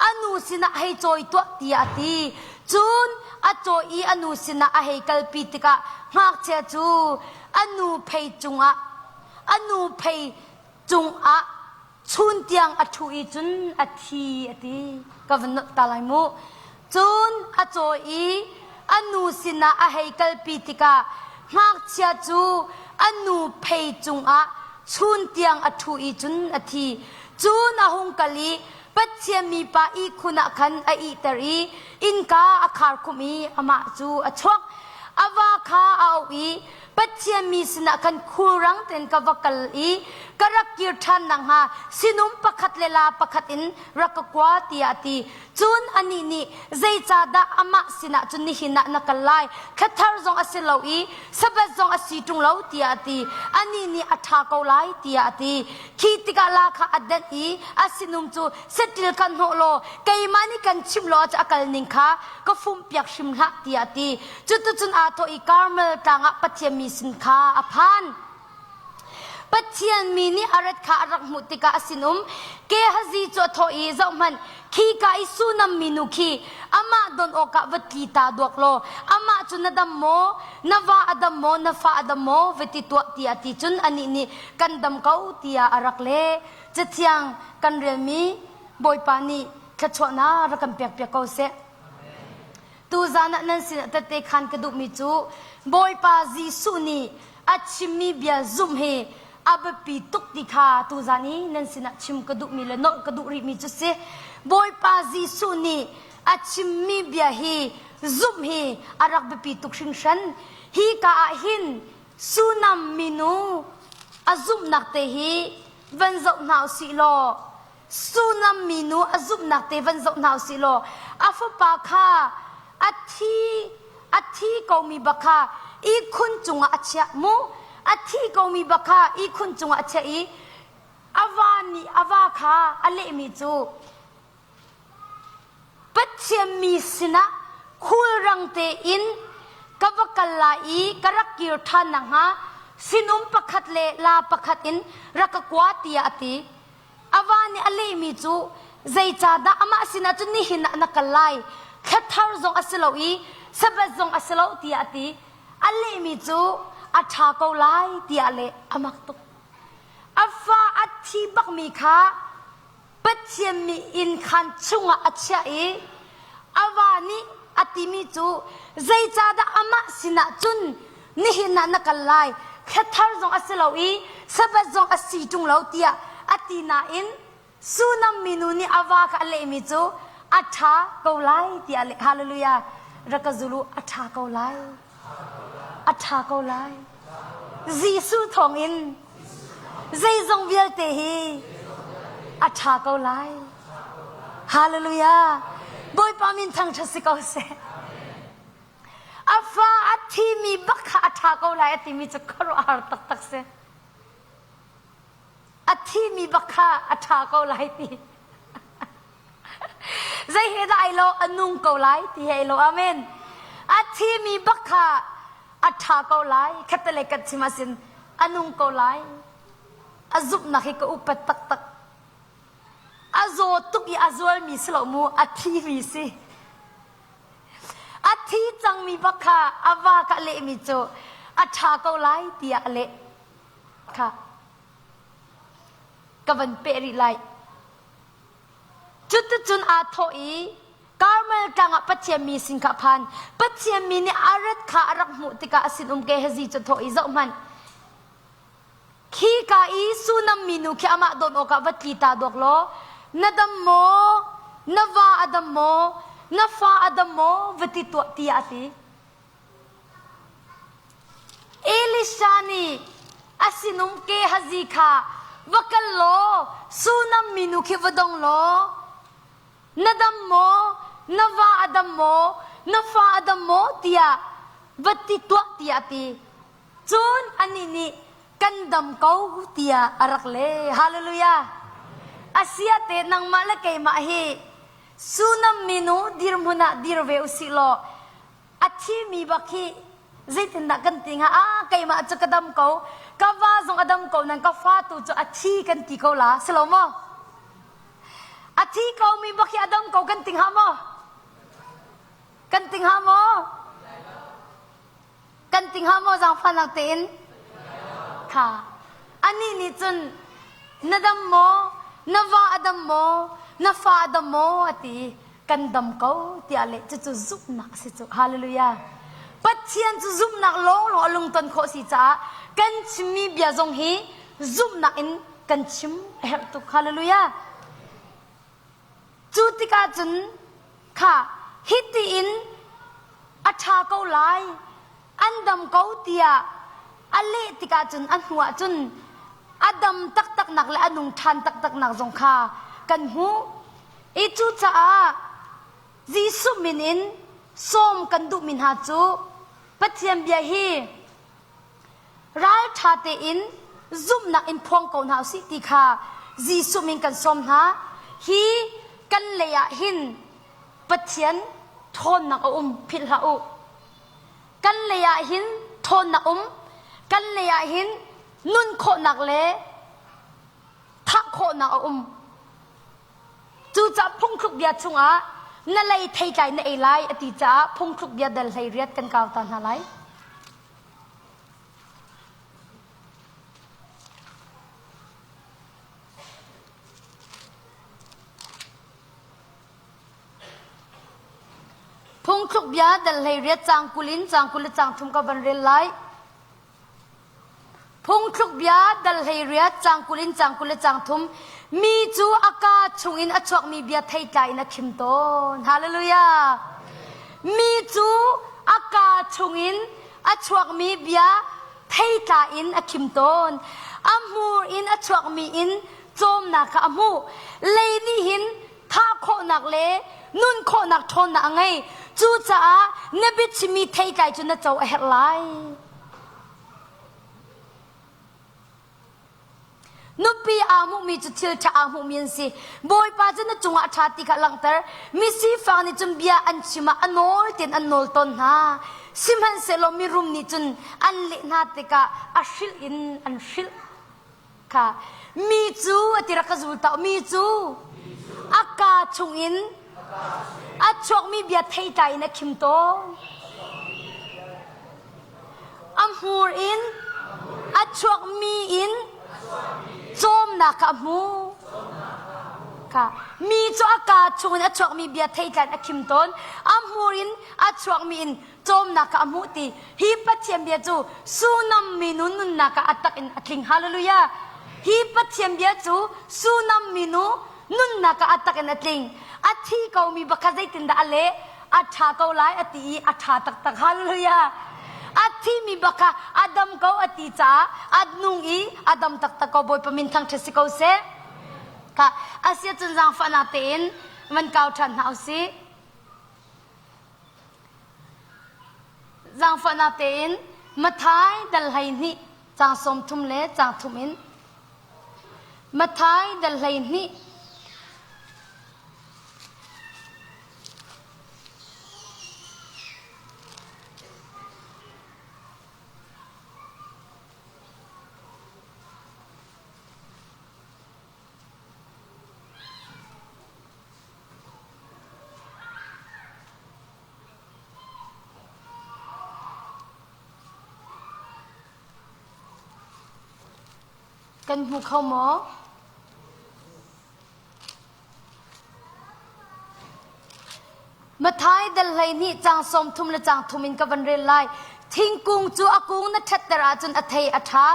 a nu sinah hei cawi tuah, tiah a ti. Cun a cawi i a nu sinah a hei kalpi tikah ngakchia cu a nu phei cungah a nu phei cungah chun tiang a ṭhu i cun a thi a ti. Ka van nolh ta lai mu. Cun a cawi i a nu sinah a hei kalpi tikah ngakchia cu a nu phei cungah chun tiang a ṭhu i cun a thi. Cun a hung kal i Pathian mipa ihkhun ah khan a ihter i innka a kharkhumh i amah cu a chuak. A va kha a auh i Pathian mi sinah khan khulrang tein ka va kal i ka rak kir ṭhan nakhnga sinum pakhat le la pakhat in rak ka kua tiah a ti. Cun anih nih zeicahdah amah sinah cun nihin ah na kal lai? Thla thar zong a si lo i Sabbath zong a si ṭung lo tiah a ti. Anih nih a ṭha ko lai tiah a ti. Khi tikah la kha a denh i a sinum cu saṭil kha hnawh law keimah nih kan chimh lo ahcun a kal ning kha ka fumhpiak hrim hlah tiah a ti. Cuticun aa thawh i Karmel tlang ah Pathian mi sin kha a phan. Pathian mi nih a rat kha a rak hmuh tikah a sinum Gehazi cu a thawh i zohhmanh khika i Sunam minu khi amah don awkah va tli ta duak law amah cu na dam maw na va a dam maw na fa a dam maw va ti tuah tiah a ti cun anih nih kan dam ko tiah a rak leh cathiang kan relmi Bawipa nih thluachuahnak rak kan pekpiak ko seh Tuzan ah nan sinah tette khan ka duhmi cu Bawipa Jesuh nih a chimmi bia zumh hi a biapi tuk ti kha tuzan i nan sinah chim ka duhmi le nolh ka duh rihmi cu si. Bawipa Jesuh nih a chimmi bia hi zumh hi a rak biapi tuk hringhran. Hi ka ah hin Sunam minu a zumhnak te hi van zoh hna usih law Sunam minu a zumhnak te van zoh hna usih law a fapa kha a thi a thi komi bak kha ihkhun cungah a chiah mu a thi komi bak kha ihkhun cungah a chiah i a va nih a va kha a lehmi cu Pathian mi sinah khulrang tein ka va kal lai i ka rak kir ṭhan nakhnga sinum pakhat le la pakhat in rak ka kua tiah a ti. A va nih a lehmi cu zeicahdah amah sinah cun nihin ah na kal lai thla thar zong a si lo i Sabbath zong a si lo tiah a ti. A lehmi cu a ṭha ko lai tiah a leh. A mak tuk. A fa a thi bakmi kha Pathian mi innkhan chungah a chiah i a va nih a timi cu zeicahdah amah sinah cun nihin ah na kal lai thla thar zong a si lo i Sabbath zong a si ṭung lo tiah a ti nain Sunam minu nih a va kha a lehmi cu a ṭha ko lai tiah a leh. Hallelujah. Rak ka zul u, a ṭha ko lai. A ṭha ko lai. Jesuh thawngin zeizong vialte hi a ṭha ko lai. Hallelujah. Bawipa min thangṭhat si ko seh. A fa a thimi bak kha a ṭha ko lai a timi cu khuaruahhar taktak si. A thimi bak kha a ṭha ko lai ti. Zei he dah ai lo a nung ko lai ti he ai lo amen. A thimi bak kha a ṭha ko lai khatte kan chim ahcun a nung ko lai a zumhnak hi ka upat taktak a zaw tuk i a zualmi si lo mu a thimi si a thi cangmi bak kha a va ka lehmi cu a ṭha ko lai tiah a leh. Kha ka van peh rih lai. Cuticun aa thawh i Karmel tlang ah Pathian mi sin kha a phan. Pathian mi nih a rat kha a rak hmuh tikah a sinum Gehazi cu a thawh i zohhmanh, khika i Sunam minu khi amah don awkah va tli ta dawk law, na dam maw, na va a dam maw, na fa a dam maw, va ti tuah tiah a ti. Elisha nih a sinum Gehazi kha va kal law Sunam minu khi va dong law na dam maw na va a dam maw na fa a dam maw tiah va ti tuah tiah a ti. Cun anih nih kan dam ko tiah a rak leh. Hallelujah. Asiate nangmah le keimah hi Sunam minu dirhmun ah dir ve usih law a thimi bak hi zeitindah kan ti hnga ah keimah cu ka dam ko ka va zong a dam ko nan ka fa tu cu a thi kan ti ko la si lo maw a thi ko mi bak hi a dam ko kan ti hnga maw kan ti hnga maw kan ti hnga maw zaangfahnak tein kha anih nih cun na dam maw na va a dam maw na fa a dam maw a ti kan dam ko tiah leh cucu zumhnak a si cu hallelujah Pathian cu zumhnak lawnglawng a lungton khawh si caah kan chimmi bia zong hi zumhnak in kan chim a herh tuk hallelujah Cu tikah cun kha hiti in a ṭha ko lai, an dam ko tiah a leh tikah cun a hnuah cun a dam taktaknak le a nung ṭhan taktaknak zong kha kan hmuh. I cucaah Jesuh min in sawm kan duhmi hna cu Pathian bia hi ralṭha tein zumhnak in phuang ko hna usih ti kha Jesuh min kan sawm hna. Hi kan lei ah hin Pathian ṭhawnnak a um philh hlah u. Kan lei ah hin ṭhawnnak um, kan lei ah hin nun khawhnak le thah khawhnak a um. Cucaah phungthluk bia chungah na lei theitlai na ei lai a ti caah phungthluk bia dal hlei riat kan kau ta hna lai. Phungthluk bia dal hlei riat caang 20 in caang 23 ka van rel lai. Phungthluk bia dal 18 caang 20 in caang 23 mi cu a kaa chungin a chuakmi bia theitlai in a khim tawn. Hallelujah. Mi cu a kaa chungin a chuakmi bia theitlai in a khim tawn. A hmur in a chuakmi in cawmnak kha a hmuh. Lei nih hin thah khawhnak le nun khawhnak ṭhawnnak a ngei. Cucaah na biachimmi theitlai cu na co a herh lai. Nupi aa hmuhmi cu thil ṭha aa hmuhmi an si. Bawipa cu na cungah a ṭha ti kha langhter. Misifak nih cun bia an chim ah a nawl tein an nawl tawn hna. Sihmanhsehlaw mirum nih cun an leh hna tikah a hrilh in an hrilh. Kha mi cu a ti rak ka zul tau mi cu a kaa chungin a chuakmi bia theitlai in a khim tawn. A hmur in a chuakmi in cawmnak kha a hmu. Kha mi cu a kaa chungin a chuakmi bia theitlai in a khim tawn. A hmur in a chuakmi in cawmnak kha a hmuh ti hi Pathian bia cu Sunam minu nunnak ah a tak in a tling hallelujah hi Pathian bia cu Sunam minu nunnak ah a tak in a tling a thi ko mi bakha zeitindah a leh a ṭha ko lai a ti i a ṭha taktak hallelujah a thi mi bakha a dam ko a ti caah a nung i a dam taktak ko Bawipa min thangṭhat si ko seh ka asia cun zaangfahnak tein van kau ṭhan hna usih Zaangfahnak tein Matthai dal 12 caang 30 le caang thum in Matthai dal 12 Kan hmu kho maw? Mathai dal 12 caang 30 le caang thum in ka van rel lai. Thingkung cu a kung na ṭhatter ahcun a thei a ṭha,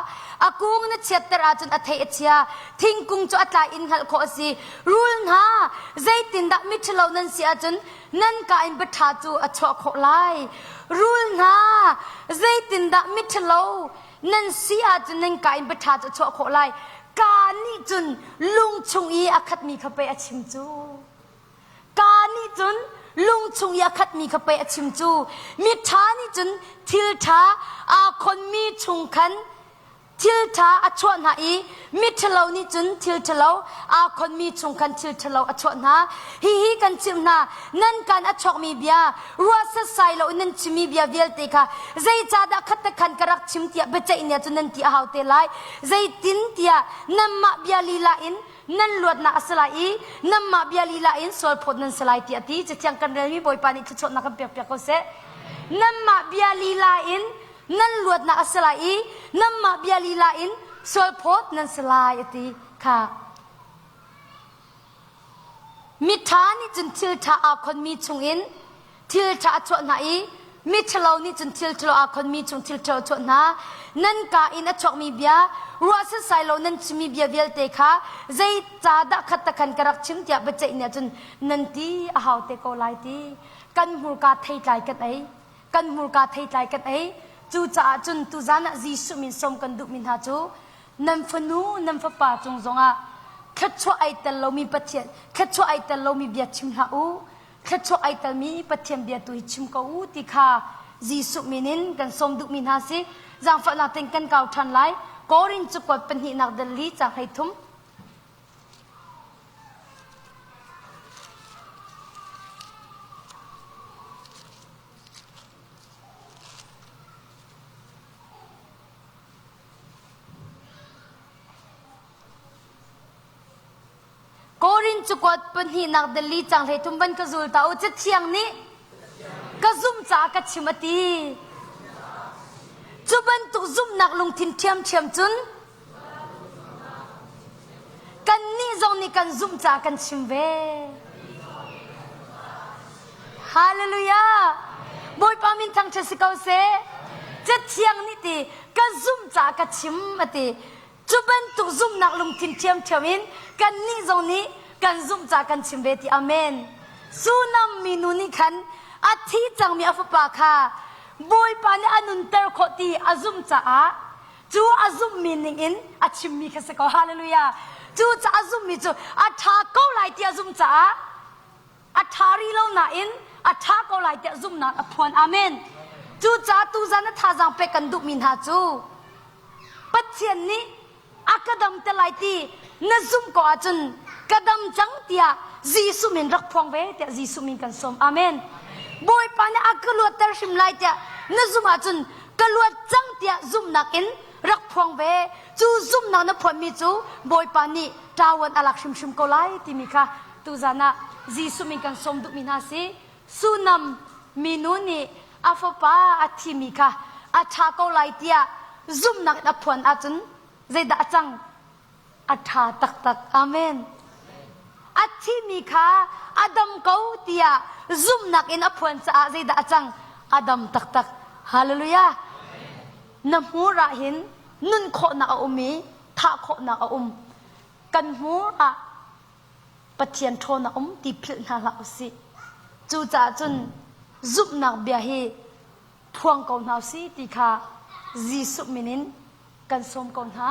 a kung na chiatter ahcun a thei a chia. Thingkung cu a tlai in hngalh khawh a si. Rul hna, zeitindah miṭhalo nan si ahcun nan ka in biaṭha cu a chuah khawh lai? Rul hna, zeitindah miṭhalo nan si ahcun nan ka in biaṭha cu a chuah khawh lai? Ka nih cun lung chung i a khatmi kha pei a chim cu. Ka nih cun lung chung i a khatmi kha pei a chim cu. Miṭha nih cun thil ṭha aa khonmi chung khan thil ṭha a chuah hna i miṭhalo nih cun thil ṭhalo aa khonmi chung khan thil ṭhalo a chuah hna. Hihi kan chimh hna, nan kaan a chuakmi bia, ruah setsai lo in nan chimmi bia vialte kha zeicahdah khat te khan ka rak chim tiah biaceih ni ah cun nan ti a hau te lai. Zeitin tiah nanmah bia lila in nan luatnak a si lai i nanmah bia lila in sualphawt nan si lai tiah a ti. Cathiang kan relmi Bawipa nih thluachuahnak kan pekpiak ko seh. Nanmah bia lila in nan luatnak a si lai i nanmah bia lila in sualphawt nan si lai a ti kha. Miṭha nih cun thil ṭha aa khonmi chungin thil ṭha a chuah hna i miṭhalo nih cun thil ṭhalo aa khonmi chung thil ṭhalo a chuah hna. Nan kaa in a chuakmi bia, ruah setsai lo nan chimmi bia vialte kha zeicahdah khat ta khan ka rak chim tiah biaceih ni ah cun nan ti a hau te ko lai ti. Kan hmurka theitlai kan ei. Kan hmurka theitlai kan ei. Cucaah cun tuzan ah Jesuh min sawm kan duhmi hna cu nan fanu nan fapa cung zongah thluachuah ai tel lomi Pathian thluachuah ai tel lomi bia chim hlah u thluachuah ai telmi Pathian bia tu hi chim ko u ti kha Jesuh min in kan sawm duhmi hna si zaangfahnak tein kan kau ṭhan lai Korin cakuat pahnihnak dal li caang 13 Korin cakuat pahnihnak dali cang 13 van ka zul ta u Cathiang nih ka zumh caah ka chim a ti. Cu bantuk zumhnak lungthin ṭhiamṭhiam cun kannih zong nih kan zumh caah kan chim ve. Hallelujah! Bawipa min thangṭhat si ko seh. Cathiang nih ti ka zumh caah ka chim a ti. Cu bantuk zumhnak lungthin ṭhiamṭhiam in kannih zong nih kan zumh caah kan chim ve ti. Amen. Sunam minu nih khan a thi cangmi a fapa kha Bawipa nih a nunter khawh ti a zumh caah cu a zumhmi ning in a chimmi kha si ko. Hallelujah. Cu ca a zumhmi cu a ṭha ko lai ti a zumh caah a ṭha rih lo nain a ṭha ko lai tiah zumhnak a phuan. Amen. Cucaah tuzan a thazaang pek kan duhmi hna cu Pathian nih a ka dam te lai ti na zumh ko ahcun ka dam cang tiah Jesuh min rak phuang ve tiah Jesuh min kan sawm. Amen. Bawipa nih a ka luatter hrim lai tiah na zumh ahcun ka luat cang tiah zumhnak in rak phuang ve. Cu zumhnak na phuanmi cu Bawipa nih ṭawan a lak hrimhrim ko lai timi kha tuzan ah Jesuh min kan sawm duhmi hna si Sunam minu nih a fapa a thimi kha a ṭha ko lai tiah zumhnak in a phuan ahcun zeidah a cang? A ṭha taktak. Amen. A thimi kha a dam ko tiah zumhnak in a phuan caah zeidah a cang? A dam taktak. Hallelujah. Na hmur ah hin nun khawhnak a um i thah khawhnak a um. Kan hmur ah Pathian ṭhawn a um ti philh hna hlah usih. Cucaah cun zumhnak bia hi phuang ko hna usih ti kha Jesuh min in kan sawm ko hna.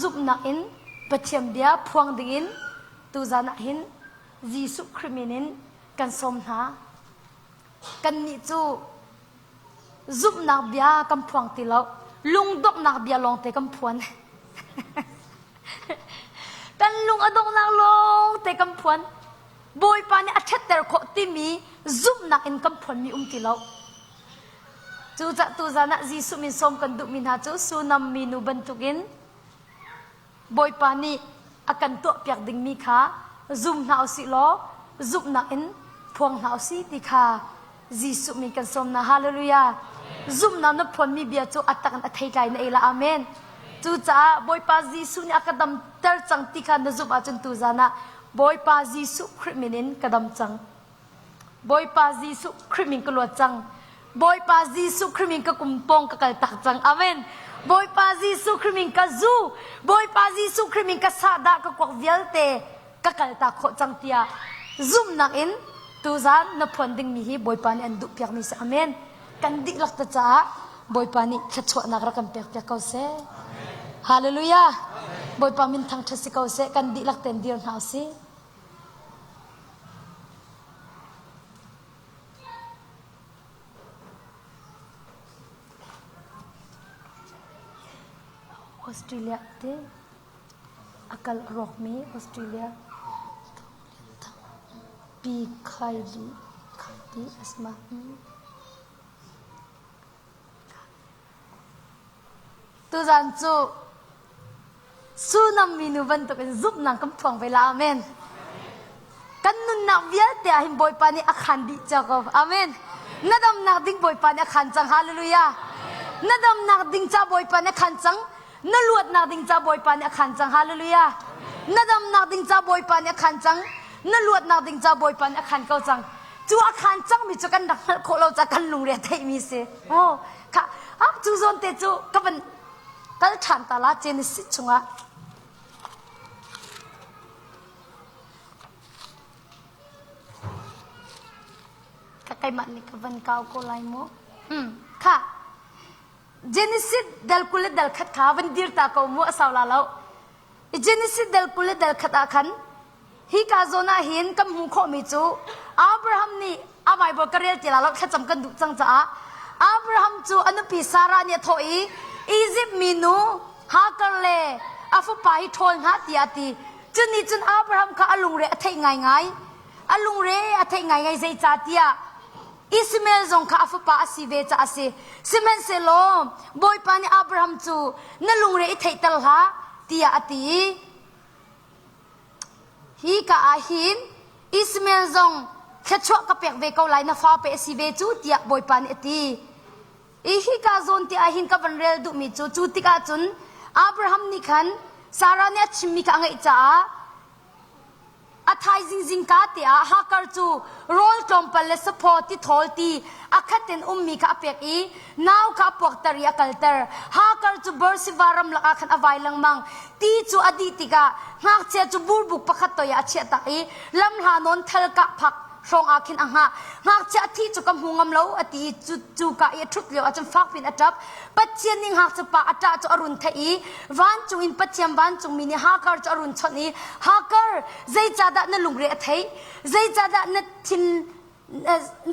Zumhnak in Pathian bia phuang dingin tuzan ah hin Jesuh Khrih min in kan sawm hna. Kannih cu zumhnak bia kan phuang ti lo, lungdonghnak bia lawngte kan phuan. kan lung a donghnak lawngte kan phuan. Bawipa nih a ṭhatter khawh timi zumhnak in kan phuanmi um ti lo. Cucaah tuzan ah Jesuh min sawm kan duhmi hna cu Sunam minu bantukin Bawipa nih a kan tuahpiak dingmi kha zum hna usih law zumhnak in phuang hna usih ti kha Jesuh min kan sawm hna. Hallelujah. Zumhnak na phuanmi bia cu a tak in a theitlai na ei la. Amen. Cucaah Bawipa Jesuh nih a ka damter cang ti kha na zumh ahcun tuzan ah Bawipa Jesuh Khrih min in ka dam cang. Bawipa Jesuh Khrih min ka luat cang. Bawipa Jesuh Khrih min ka kum pawng ka kal tak cang. Amen. Bawipa Jesuh Khrih min ka zu. Bawipa Jesuh Khrih min ka sahdah ka kuak vialte ka kal tak khawh cang tiah zumhnak in tuzan na phuan dingmi hi Bawipa nih an duh piakmi si. Amen. Kan dihlak te caah Bawipa nih thluachuahnak rak kan pek piak ko seh. Hallelujah. Bawipa min thangṭhat si ko seh. Kan dihlak tein dir hna usih. Australia te a kal a rawkmi Australia pi khai di khai di asma. Tuzan cu Sunam minu bantukin zumhnak kan phuang ve la. Amen. Kan nunnak vialte ah hin Bawipa nih a khan dih cia ko. Amen. Na damnak ding Bawipa nih a khan cang. Hallelujah. Na damnak ding ca Bawipa nih a khan cang. Na luatnak ding ca Bawipa nih a khan cang. Hallelujah. Na damnak ding ca Bawipa nih a khan cang. Na luatnak ding ca Bawipa nih a khan ko cang. Cu a khan cangmi cu kan rak hngalh khawh lo ca kan lungre a theihmi si. Oh, kha ah cu zawn te cu ka van kal ṭhan ta la Genesis chungah. Ka keimah nih ka van kau ko lai mu. Hmm, kha Genesis dal 20 le dal khat kha van dir ta ko mu a sau la lo. Genesis dal 20 le dal khat ah khan Hika zawn ah hin kan hmuh khawhmi cu Abraham nih a Bible ka rel ti la lo thlacam kan duh cang caah Abraham cu a nupi Sarah nih a thawh i Izipt minu Hagar le a fapa hi ṭhawl hna tiah a ti. Cu nih cun Abraham kha a lungre a theih ngaingai. A lungre a theih ngaingai zeicahtiah Ishmael zong kha a fapa a si ve caah a si. Sihmanhsehlaw Bawipa nih Abraham cu na lungre i theihter hlah tiah a ti i Hi ka ah hin Ishmael zong thluachuah ka pek ve ko lai na fa pe a si ve cu tiah Bawipa nih a ti. I hika zawn te ah hin ka van rel duhmi cu cu tikah cun Abraham nih khan Sarah nih a chimmi kha a ngaih caah a thaizing zingka te ah Hagar cu rawl tlawmpal le saphaw tithawl ti a khat in ummi kha a pek i nau kha a puakter i a kalter. Hagar cu Beersheba ramlak ah khan a vai lengmang. Ti cu a dih tikah ngakchia cu burbuk pakhat toi ah a chiah tak i lamhla nawn thal kah phak hrawng ah khin a hngah. Ngakchia a thih cu ka hmu ngam lo a ti i cu cu ka i a ṭhut lio ahcun fak piin a ṭap. Pathian nih ngakchia pa a ṭah cu a run theih i vancung in Pathian vancungmi nih Hagar cu a run chawnh i Hagar zeicahdah na lungre a theih? Zeicahdah na thin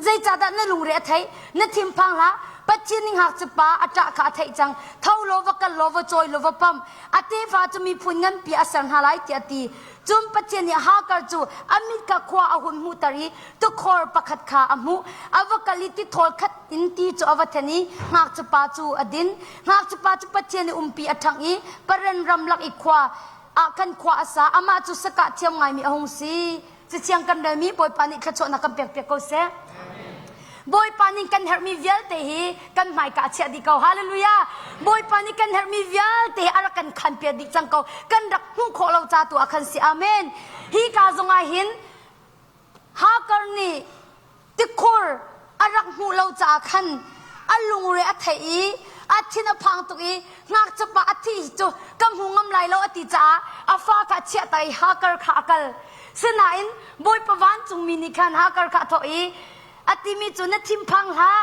zeicahdah na lungre a theih na thinphang hlah Pathian nih ngakchia pa a ṭah kha a theih cang tho law va kal law va cawi law va pam a tefa cu miphun nganpi a ser hna lai tiah a ti cun Pathian nih Hagar cu a mit kha khua a hun hmuhter i tukhor pakhat kha a hmuh a va kal i tithawl khat in ti cu a va then i ngakchia pa cu a din ngakchia pa cu Pathian nih umpi a ṭhangh i Paran ramlak i khua ah khan khua a sa amah cu sakah thiam ngaimi a hung si Cathiang kan relmi Bawipa nih thluachuahnak kan pekpiak ko seh. Bawipa nih kan herhmi vialte hi kan hmaika a chiah dih ko. Hallelujah. Bawipa nih kan herhmi vialte hi a rak kan khanpiak dih cang ko. Kan rak hmuh khawh lo ca tu ah khan si. Amen. Hi ka zong ah hin Hagar nih tikhur a rak hmuh lo caah khan a lungre a theih i a thin a phang tuk i ngakchia a thi cu ka hmu ngam lai lo a ti caah a fa kha a chiah i Hagar kha a kal. Sinain Bawipa vancungmi nih khan Hagar kha a thawh i a timi cu na thinphang hlah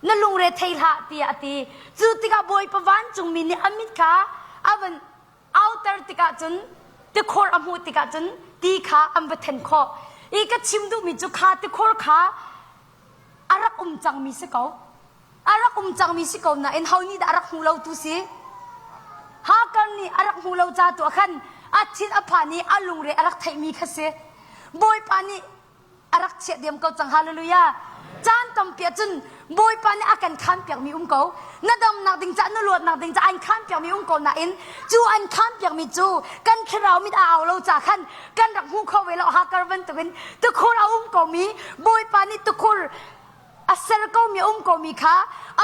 na lungre thei hlah tiah a ti. Cu tikah Bawipa vancungmi nih a mit kha a van auter tikah cun tikhor a hmuh tikah cun ti kha an va then khawh i ka chim duhmi cu kha tikhor kha a rak um cangmi si ko a rak um cangmi si ko nain ho nih dah a rak hmu lo tu si Hagar nih a rak hmu lo ca tu ah khan a thin a phan i a lungre a rak theihmi kha si Bawipa nih a rak chiah diam ko cang hallelujah caan tampi ah cun bawipa nih a kan khaan piakmi um ko na damnak ding caah na luatnak ding caah an khaan piakmi um ko nain cu an khaan piakmi cu kan thlarau mit a au lo ca khan kan rak hmu kho ve lo hakar bantukin tukhur a um komi bawipa nih tukhur a ser komi a um komi kha a.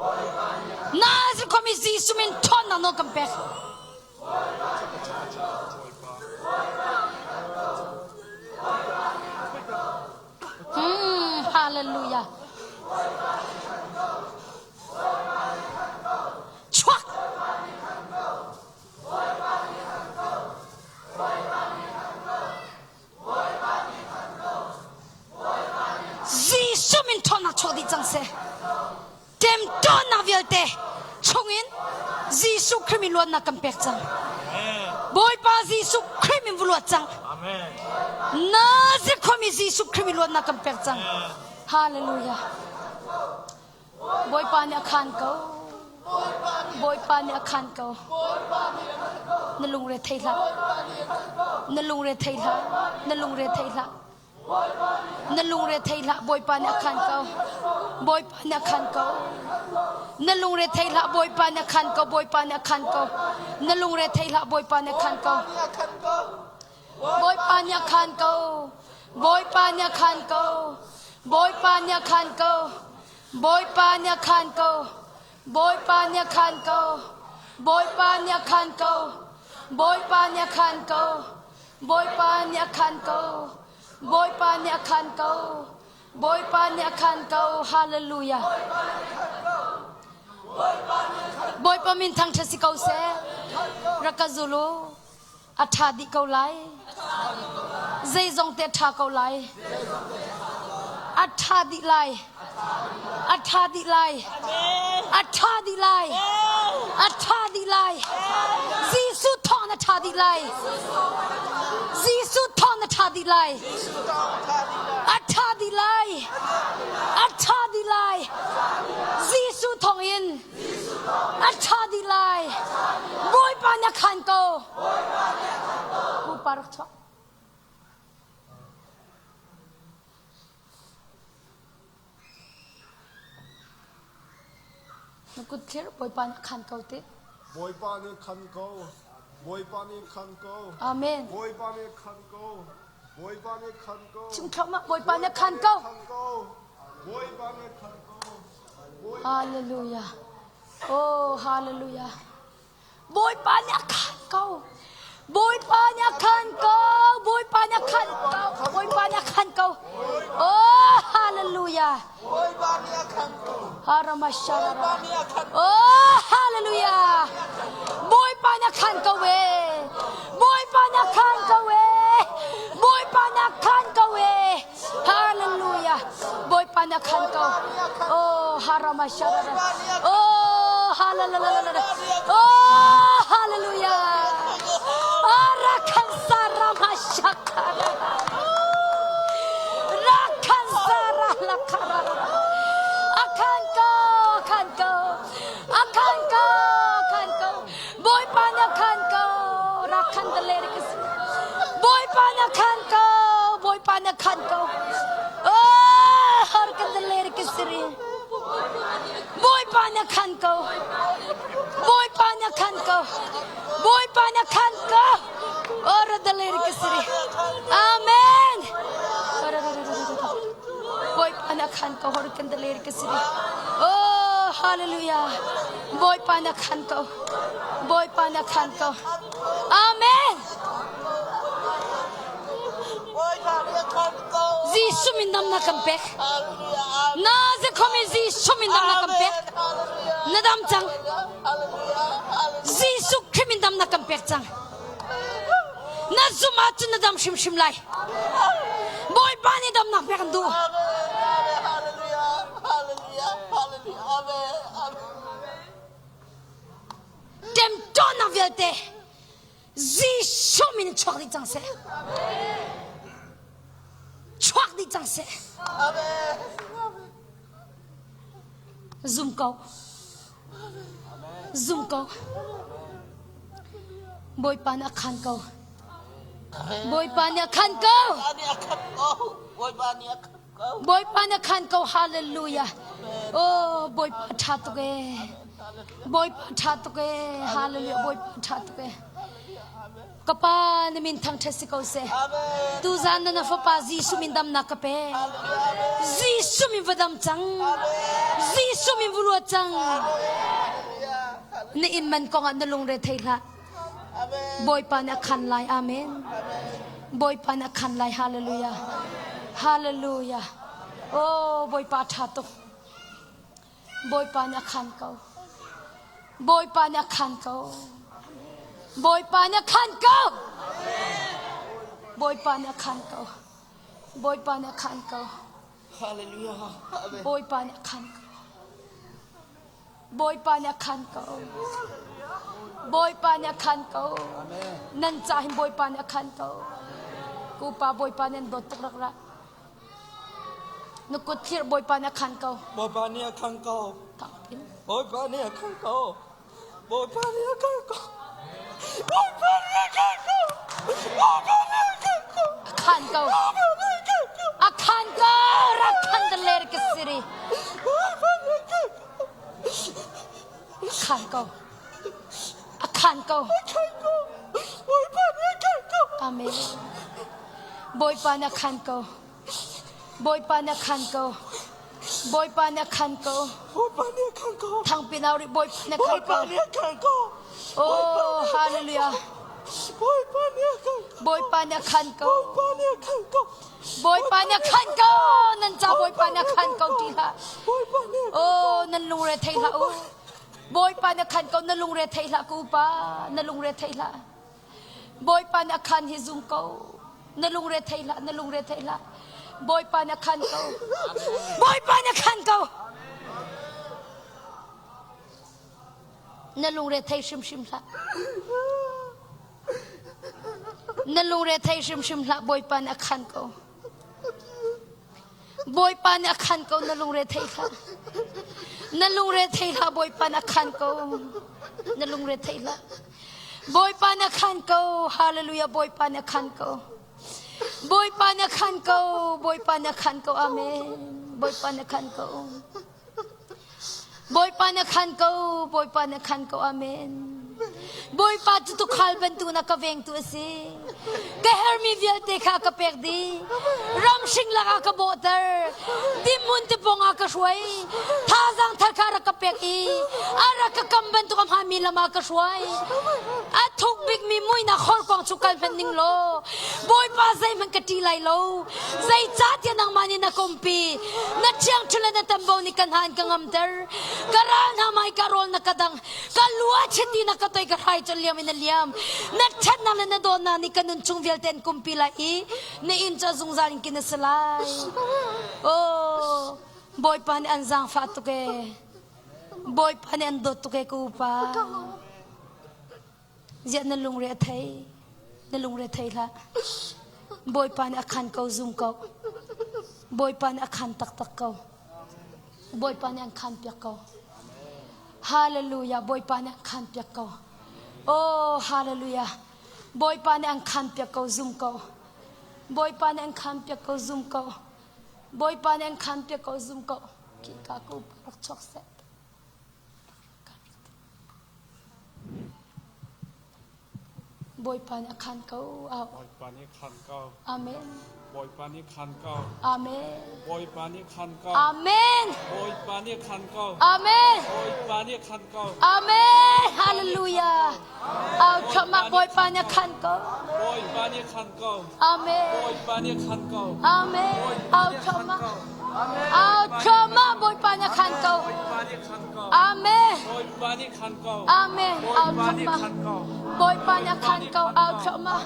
Nazareth khuami Jesuh min ṭhawnnak nawl kan pek. Hmm, hallelujah. Chuak! Jesuh min ṭhawnnak chuak dih cang seh. Ṭemṭawnnak vialte chungin Jesuh Khrih min luatnak kan pek cang. Bawipa Jesuh Khrih min va luat cang. Nazareth khuami Jesuh Khrih min luatnak kan pek cang. Hallelujah. Bawipa nih a khaan ko. Bawipa nih a khaan ko. Na lungre thei hlah. Na lungre thei hlah. Na lungre thei hlah. Na lungre thei hlah. Bawipa nih a khaan ko. Bawipa nih a khaan ko. Na lungre thei hlah. Bawipa nih a khaan ko. Bawipa nih a khaan ko. Na lungre thei hlah. Bawipa nih a khaan ko. Bawipa nih a khaan ko. Bawipa nih a khaan ko. Bawipa nih a khaan ko. Bawipa nih a khaan ko. Bawipa nih a khaan ko. Bawipa nih a khaan ko. Bawipa nih a khaan ko. Bawipa nih a khaan ko. Bawipa nih a khaan ko. Bawipa nih a khaan ko. Hallelujah. Bawipa min thangṭhat si ko seh. Rak ka zul u. A ṭha dih ko lai. Zeizong te a ṭha ko lai. A ṭha dih lai. A ṭha dih lai. A ṭha dih lai. A ṭha dih lai. Jesuh thawng na ṭha dih lai. Jesuh thawng na ṭha dih lai. A ṭha dih lai. A ṭha dih lai. Jesuh thawng in A ṭha dih lai. Bawipa nih a khan ko. Pupa rak chuak. Na kut thlir Bawipa nih a khan ko ti. Bawipa nih khan ko. Bawipa nih khan ko. Amen. Bawipa nih khan ko. Bawipa nih khan ko. Chim thluahmah Bawipa nih khan ko. Bawipa nih khan ko. Hallelujah. Oh, hallelujah. Bawipa nih a khan ko. Bawipa nih a khan ko. Bawipa nih a khan ko. Bawipa nih a khan ko. Oh, hallelujah. Bawipa nih a khan ko. Haramashara. Oh, hallelujah. Bawipa nih a khan ko e. Bawipa nih a khan ko e. Bawipa nih a khan ko e. Hallelujah. Bawipa nih a khan ko. Oh, haramasharara. Oh, hallelujah. Oh, hallelujah. Arakhansaramashakarara. Rakhansara lakarara. A khan ko, a khan ko. A khan ko, a khan ko. Bawipa nih a khan ko. Rakhan the lyrics. Bawipa nih a khan ko. Bawipa nih a khan ko. Oh, harkan the lyrics siri. Bawipa nih a khan ko. Bawipa nih a khan ko. Bawipa nih a khan ko. Oh, the lyrics siri. Amen. Bawipa nih a khan ko. Harkan the lyrics siri. Oh, hallelujah. Bawipa na khan ko. Bawipa na khan ko. Amen. Jesuh min dam na kan pek. Na zekhom i Jesuh min dam na kan pek. Na dam cang. Jesuh Khrih min dam na kan pek cang. Na zum ahcun na dam hrimhrim lai. Bawipa nih damnak pek an duh. Ṭemṭawnnak vialte Jesuh min in chuak dih cang seh. Chuak dih cang seh. Zum ko. Zum ko. Bawipa nih a khan ko. Bawipa nih a khan ko. Bawipa nih a khan Bawipa na khan ko hallelujah. Oh Bawipa ṭha tuk ee. Bawipa ṭha tuk ee. Hallelujah Bawipa ṭha tuk ee. Ka pa na min thangṭhat si ko seh. Tuzan na na fapa Jesuh min damnak ka pe. Jesuh min va dam cang. Jesuh min vu ruat cang. Na inn man kong ah na lungre thei hlah. Bawipa nih a khan lai. Amen. Bawipa nih a khan lai. Hallelujah. Hallelujah. Oh, Bawipa ṭha tuk. Bawipa nih a khan ko. Bawipa nih a khan ko. Bawipa nih a khan ko. Bawipa nih a khan ko. Bawipa nih a khan ko. Hallelujah. Bawipa nih a khan ko. Bawipa nih a khan ko. Bawipa nih a khan ko. Nan ca hin Bawipa nih a khan ko. Kupa Bawipa nih an dawt tuk rak ra. Na kut thlir Bawipa nih a khan ko. Bawipa nih a khan ko. Bawipa nih a khan ko. Bawipa nih a khan ko. Bawipa nih a khan ko. Bawipa nih a khan ko. A khan ko. A khan ko. Rak khan da ler ka siri. Bawipa nih a khan ko. A khan ko. A khan ko. A khan ko. Bawipa nih a khan ko. Amen. Bawipa nih a khan ko. Bawipa nih a khan ko. Bawipa nih a khan ko. Bawipa nih a khan ko. Thangpi nau rih Bawipa nih a khan ko. Bawipa nih a khan ko. Oh, hallelujah. Bawipa nih a khan ko. Bawipa nih a khan ko. Bawipa nih a khan ko. Bawipa nih a khan ko. Nan ca Bawipa nih a khan ko ti hlah. Bawipa nih a khan ko. Oh, nan lungre thei hlah u. Bawipa nih a khan ko. Na lungre thei hlah ku upa. Na lungre thei hlah. Bawipa nih a khan hi zum ko. Na lungre thei hlah, na lungre thei hlah. Bawipa nih a khan ko. Bawipa nih a khan ko. Na lungre thei hrimhrim hlah. Na lungre thei hrimhrim hlah. Bawipa nih a khan ko. Bawipa nih a khan ko na lungre thei hlah. Na lungre thei hlah Bawipa nih a khan ko. Na lungre thei hlah. Bawipa nih a khan ko. Hallelujah Bawipa nih a khan ko. Bawipa nih a khan ko. Bawipa nih a khan ko. Amen. Bawipa nih a khan ko. Bawipa nih a khan ko. Bawipa nih a khan ko. Amen. Bawipa cu tuukhal bantuk na ka vengtu a si. Ka hermi vialte kha ka pek dih. Ramhring lakah ka bawhter. Dimhmun tipawng ah ka hruai. Thazaang thar kha rak ka pek i a rak ka kam bantuk a hmaanmi lam ah ka hruai. A thuk bikmi muihnak horkuang cu kal hmanh ning law Bawipa zeihmanh ka ṭih lai lo. Zeicahtiah nangmah nih na kompi, na ṭhiangṭhunh le na tambo nih ka hna an ka ngamter. Ka ral hna hmai ka rawl na ka dang, ka lu a chiti na ka toi ka hrai cu liam in a liam. Na ṭhatnak le na dawtnak nih ka nun chung vialte an kumpi lai i na inn cu a zungzal in kin a si lai. Oh, Bawipa nih an zaangfah tuk ee. Bawipa nih an dawt tuk ee ka upa. Ziah na lungre a thei? Na lungre thei hlah. Bawipa nih a khan ko zum ko. Bawipa nih a khan taktak ko. Bawipa nih an khan piak ko. Hallelujah. Bawipa nih an khan piak ko. Oh, hallelujah. Bawipa nih an khan piak ko zum ko. Bawipa nih an khan piak ko zum ko. Bawipa nih an khan piak ko zum ko. Khi ka ku rak chuak seh. Bawipa nih a khan ko. Bawipa nih khan ko. Amen. Bawipa nih khan ko. Amen. Bawipa nih khan ko. Amen. Bawipa nih khan ko. Amen. Bawipa nih khan ko. Amen. Hallelujah. Au thluahmah Bawipa nih khan ko. Bawipa nih khan ko. Amen. Bawipa nih khan ko. Amen. Au thluahmah. Au thluahmah Bawipa nih khan ko. Amen. Bawipa nih khan ko. Amen. Au thluahmah. Bawipa nih khan ko. Au thluahmah.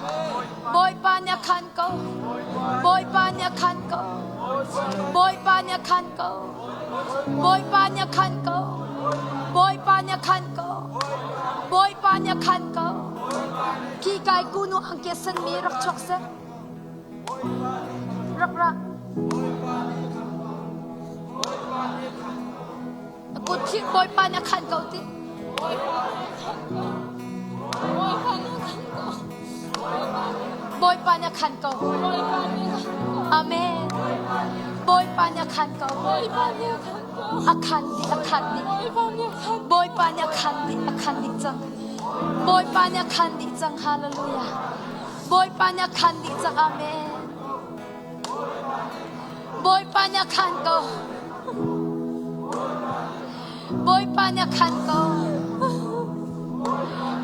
Bawipa nih khan ko. Bawipa nih khan ko. Bawipa nih khan ko. Bawipa nih khan ko. Bawipa nih khan ko. Bawipa nih khan ko. Khi kai kunu angke san mi rak chuak seh. Rak ra. Kut khi Bawipa nih a khan ko ti. Bawipa nih a khan ko. Amen. Bawipa nih a khan ko. A khan dih, a khan dih. Bawipa nih a khan dih, a khan dih cang. Bawipa nih a khan dih cang. Hallelujah. Bawipa nih a khan dih cang. Amen. Bawipa nih a khan ko. Bawipa nih a khan ko.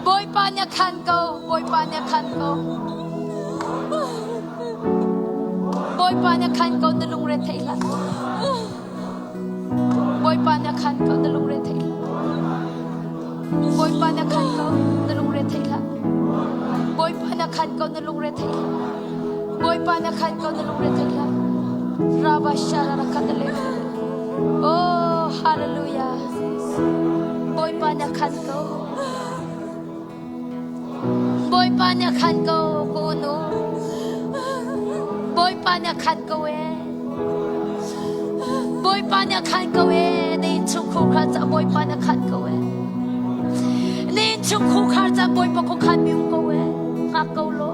Bawipa nih a khan ko. Bawipa nih a khan ko. Bawipa nih a khan ko na lungre thei hlah. Bawipa nih a khan ko na lungre thei hlah. Bawipa nih a khan ko na lungre thei hlah. Bawipa nih a khan ko na lungre thei hlah. Bawipa nih a khan ko na lungre thei hlah. Raba shara rakatale. Oh, hallelujah. Bawipa nih a khan ko. Bawipa nih a khan ko, ka unu. Bawipa nih a khan ko ee. Bawipa nih a khan ko ee. Na innchungkhar kha ca Bawipa nih a khan ko ee. Na innchungkhar ca Bawipa khuakhan mi um ko ee. Hngak ko law.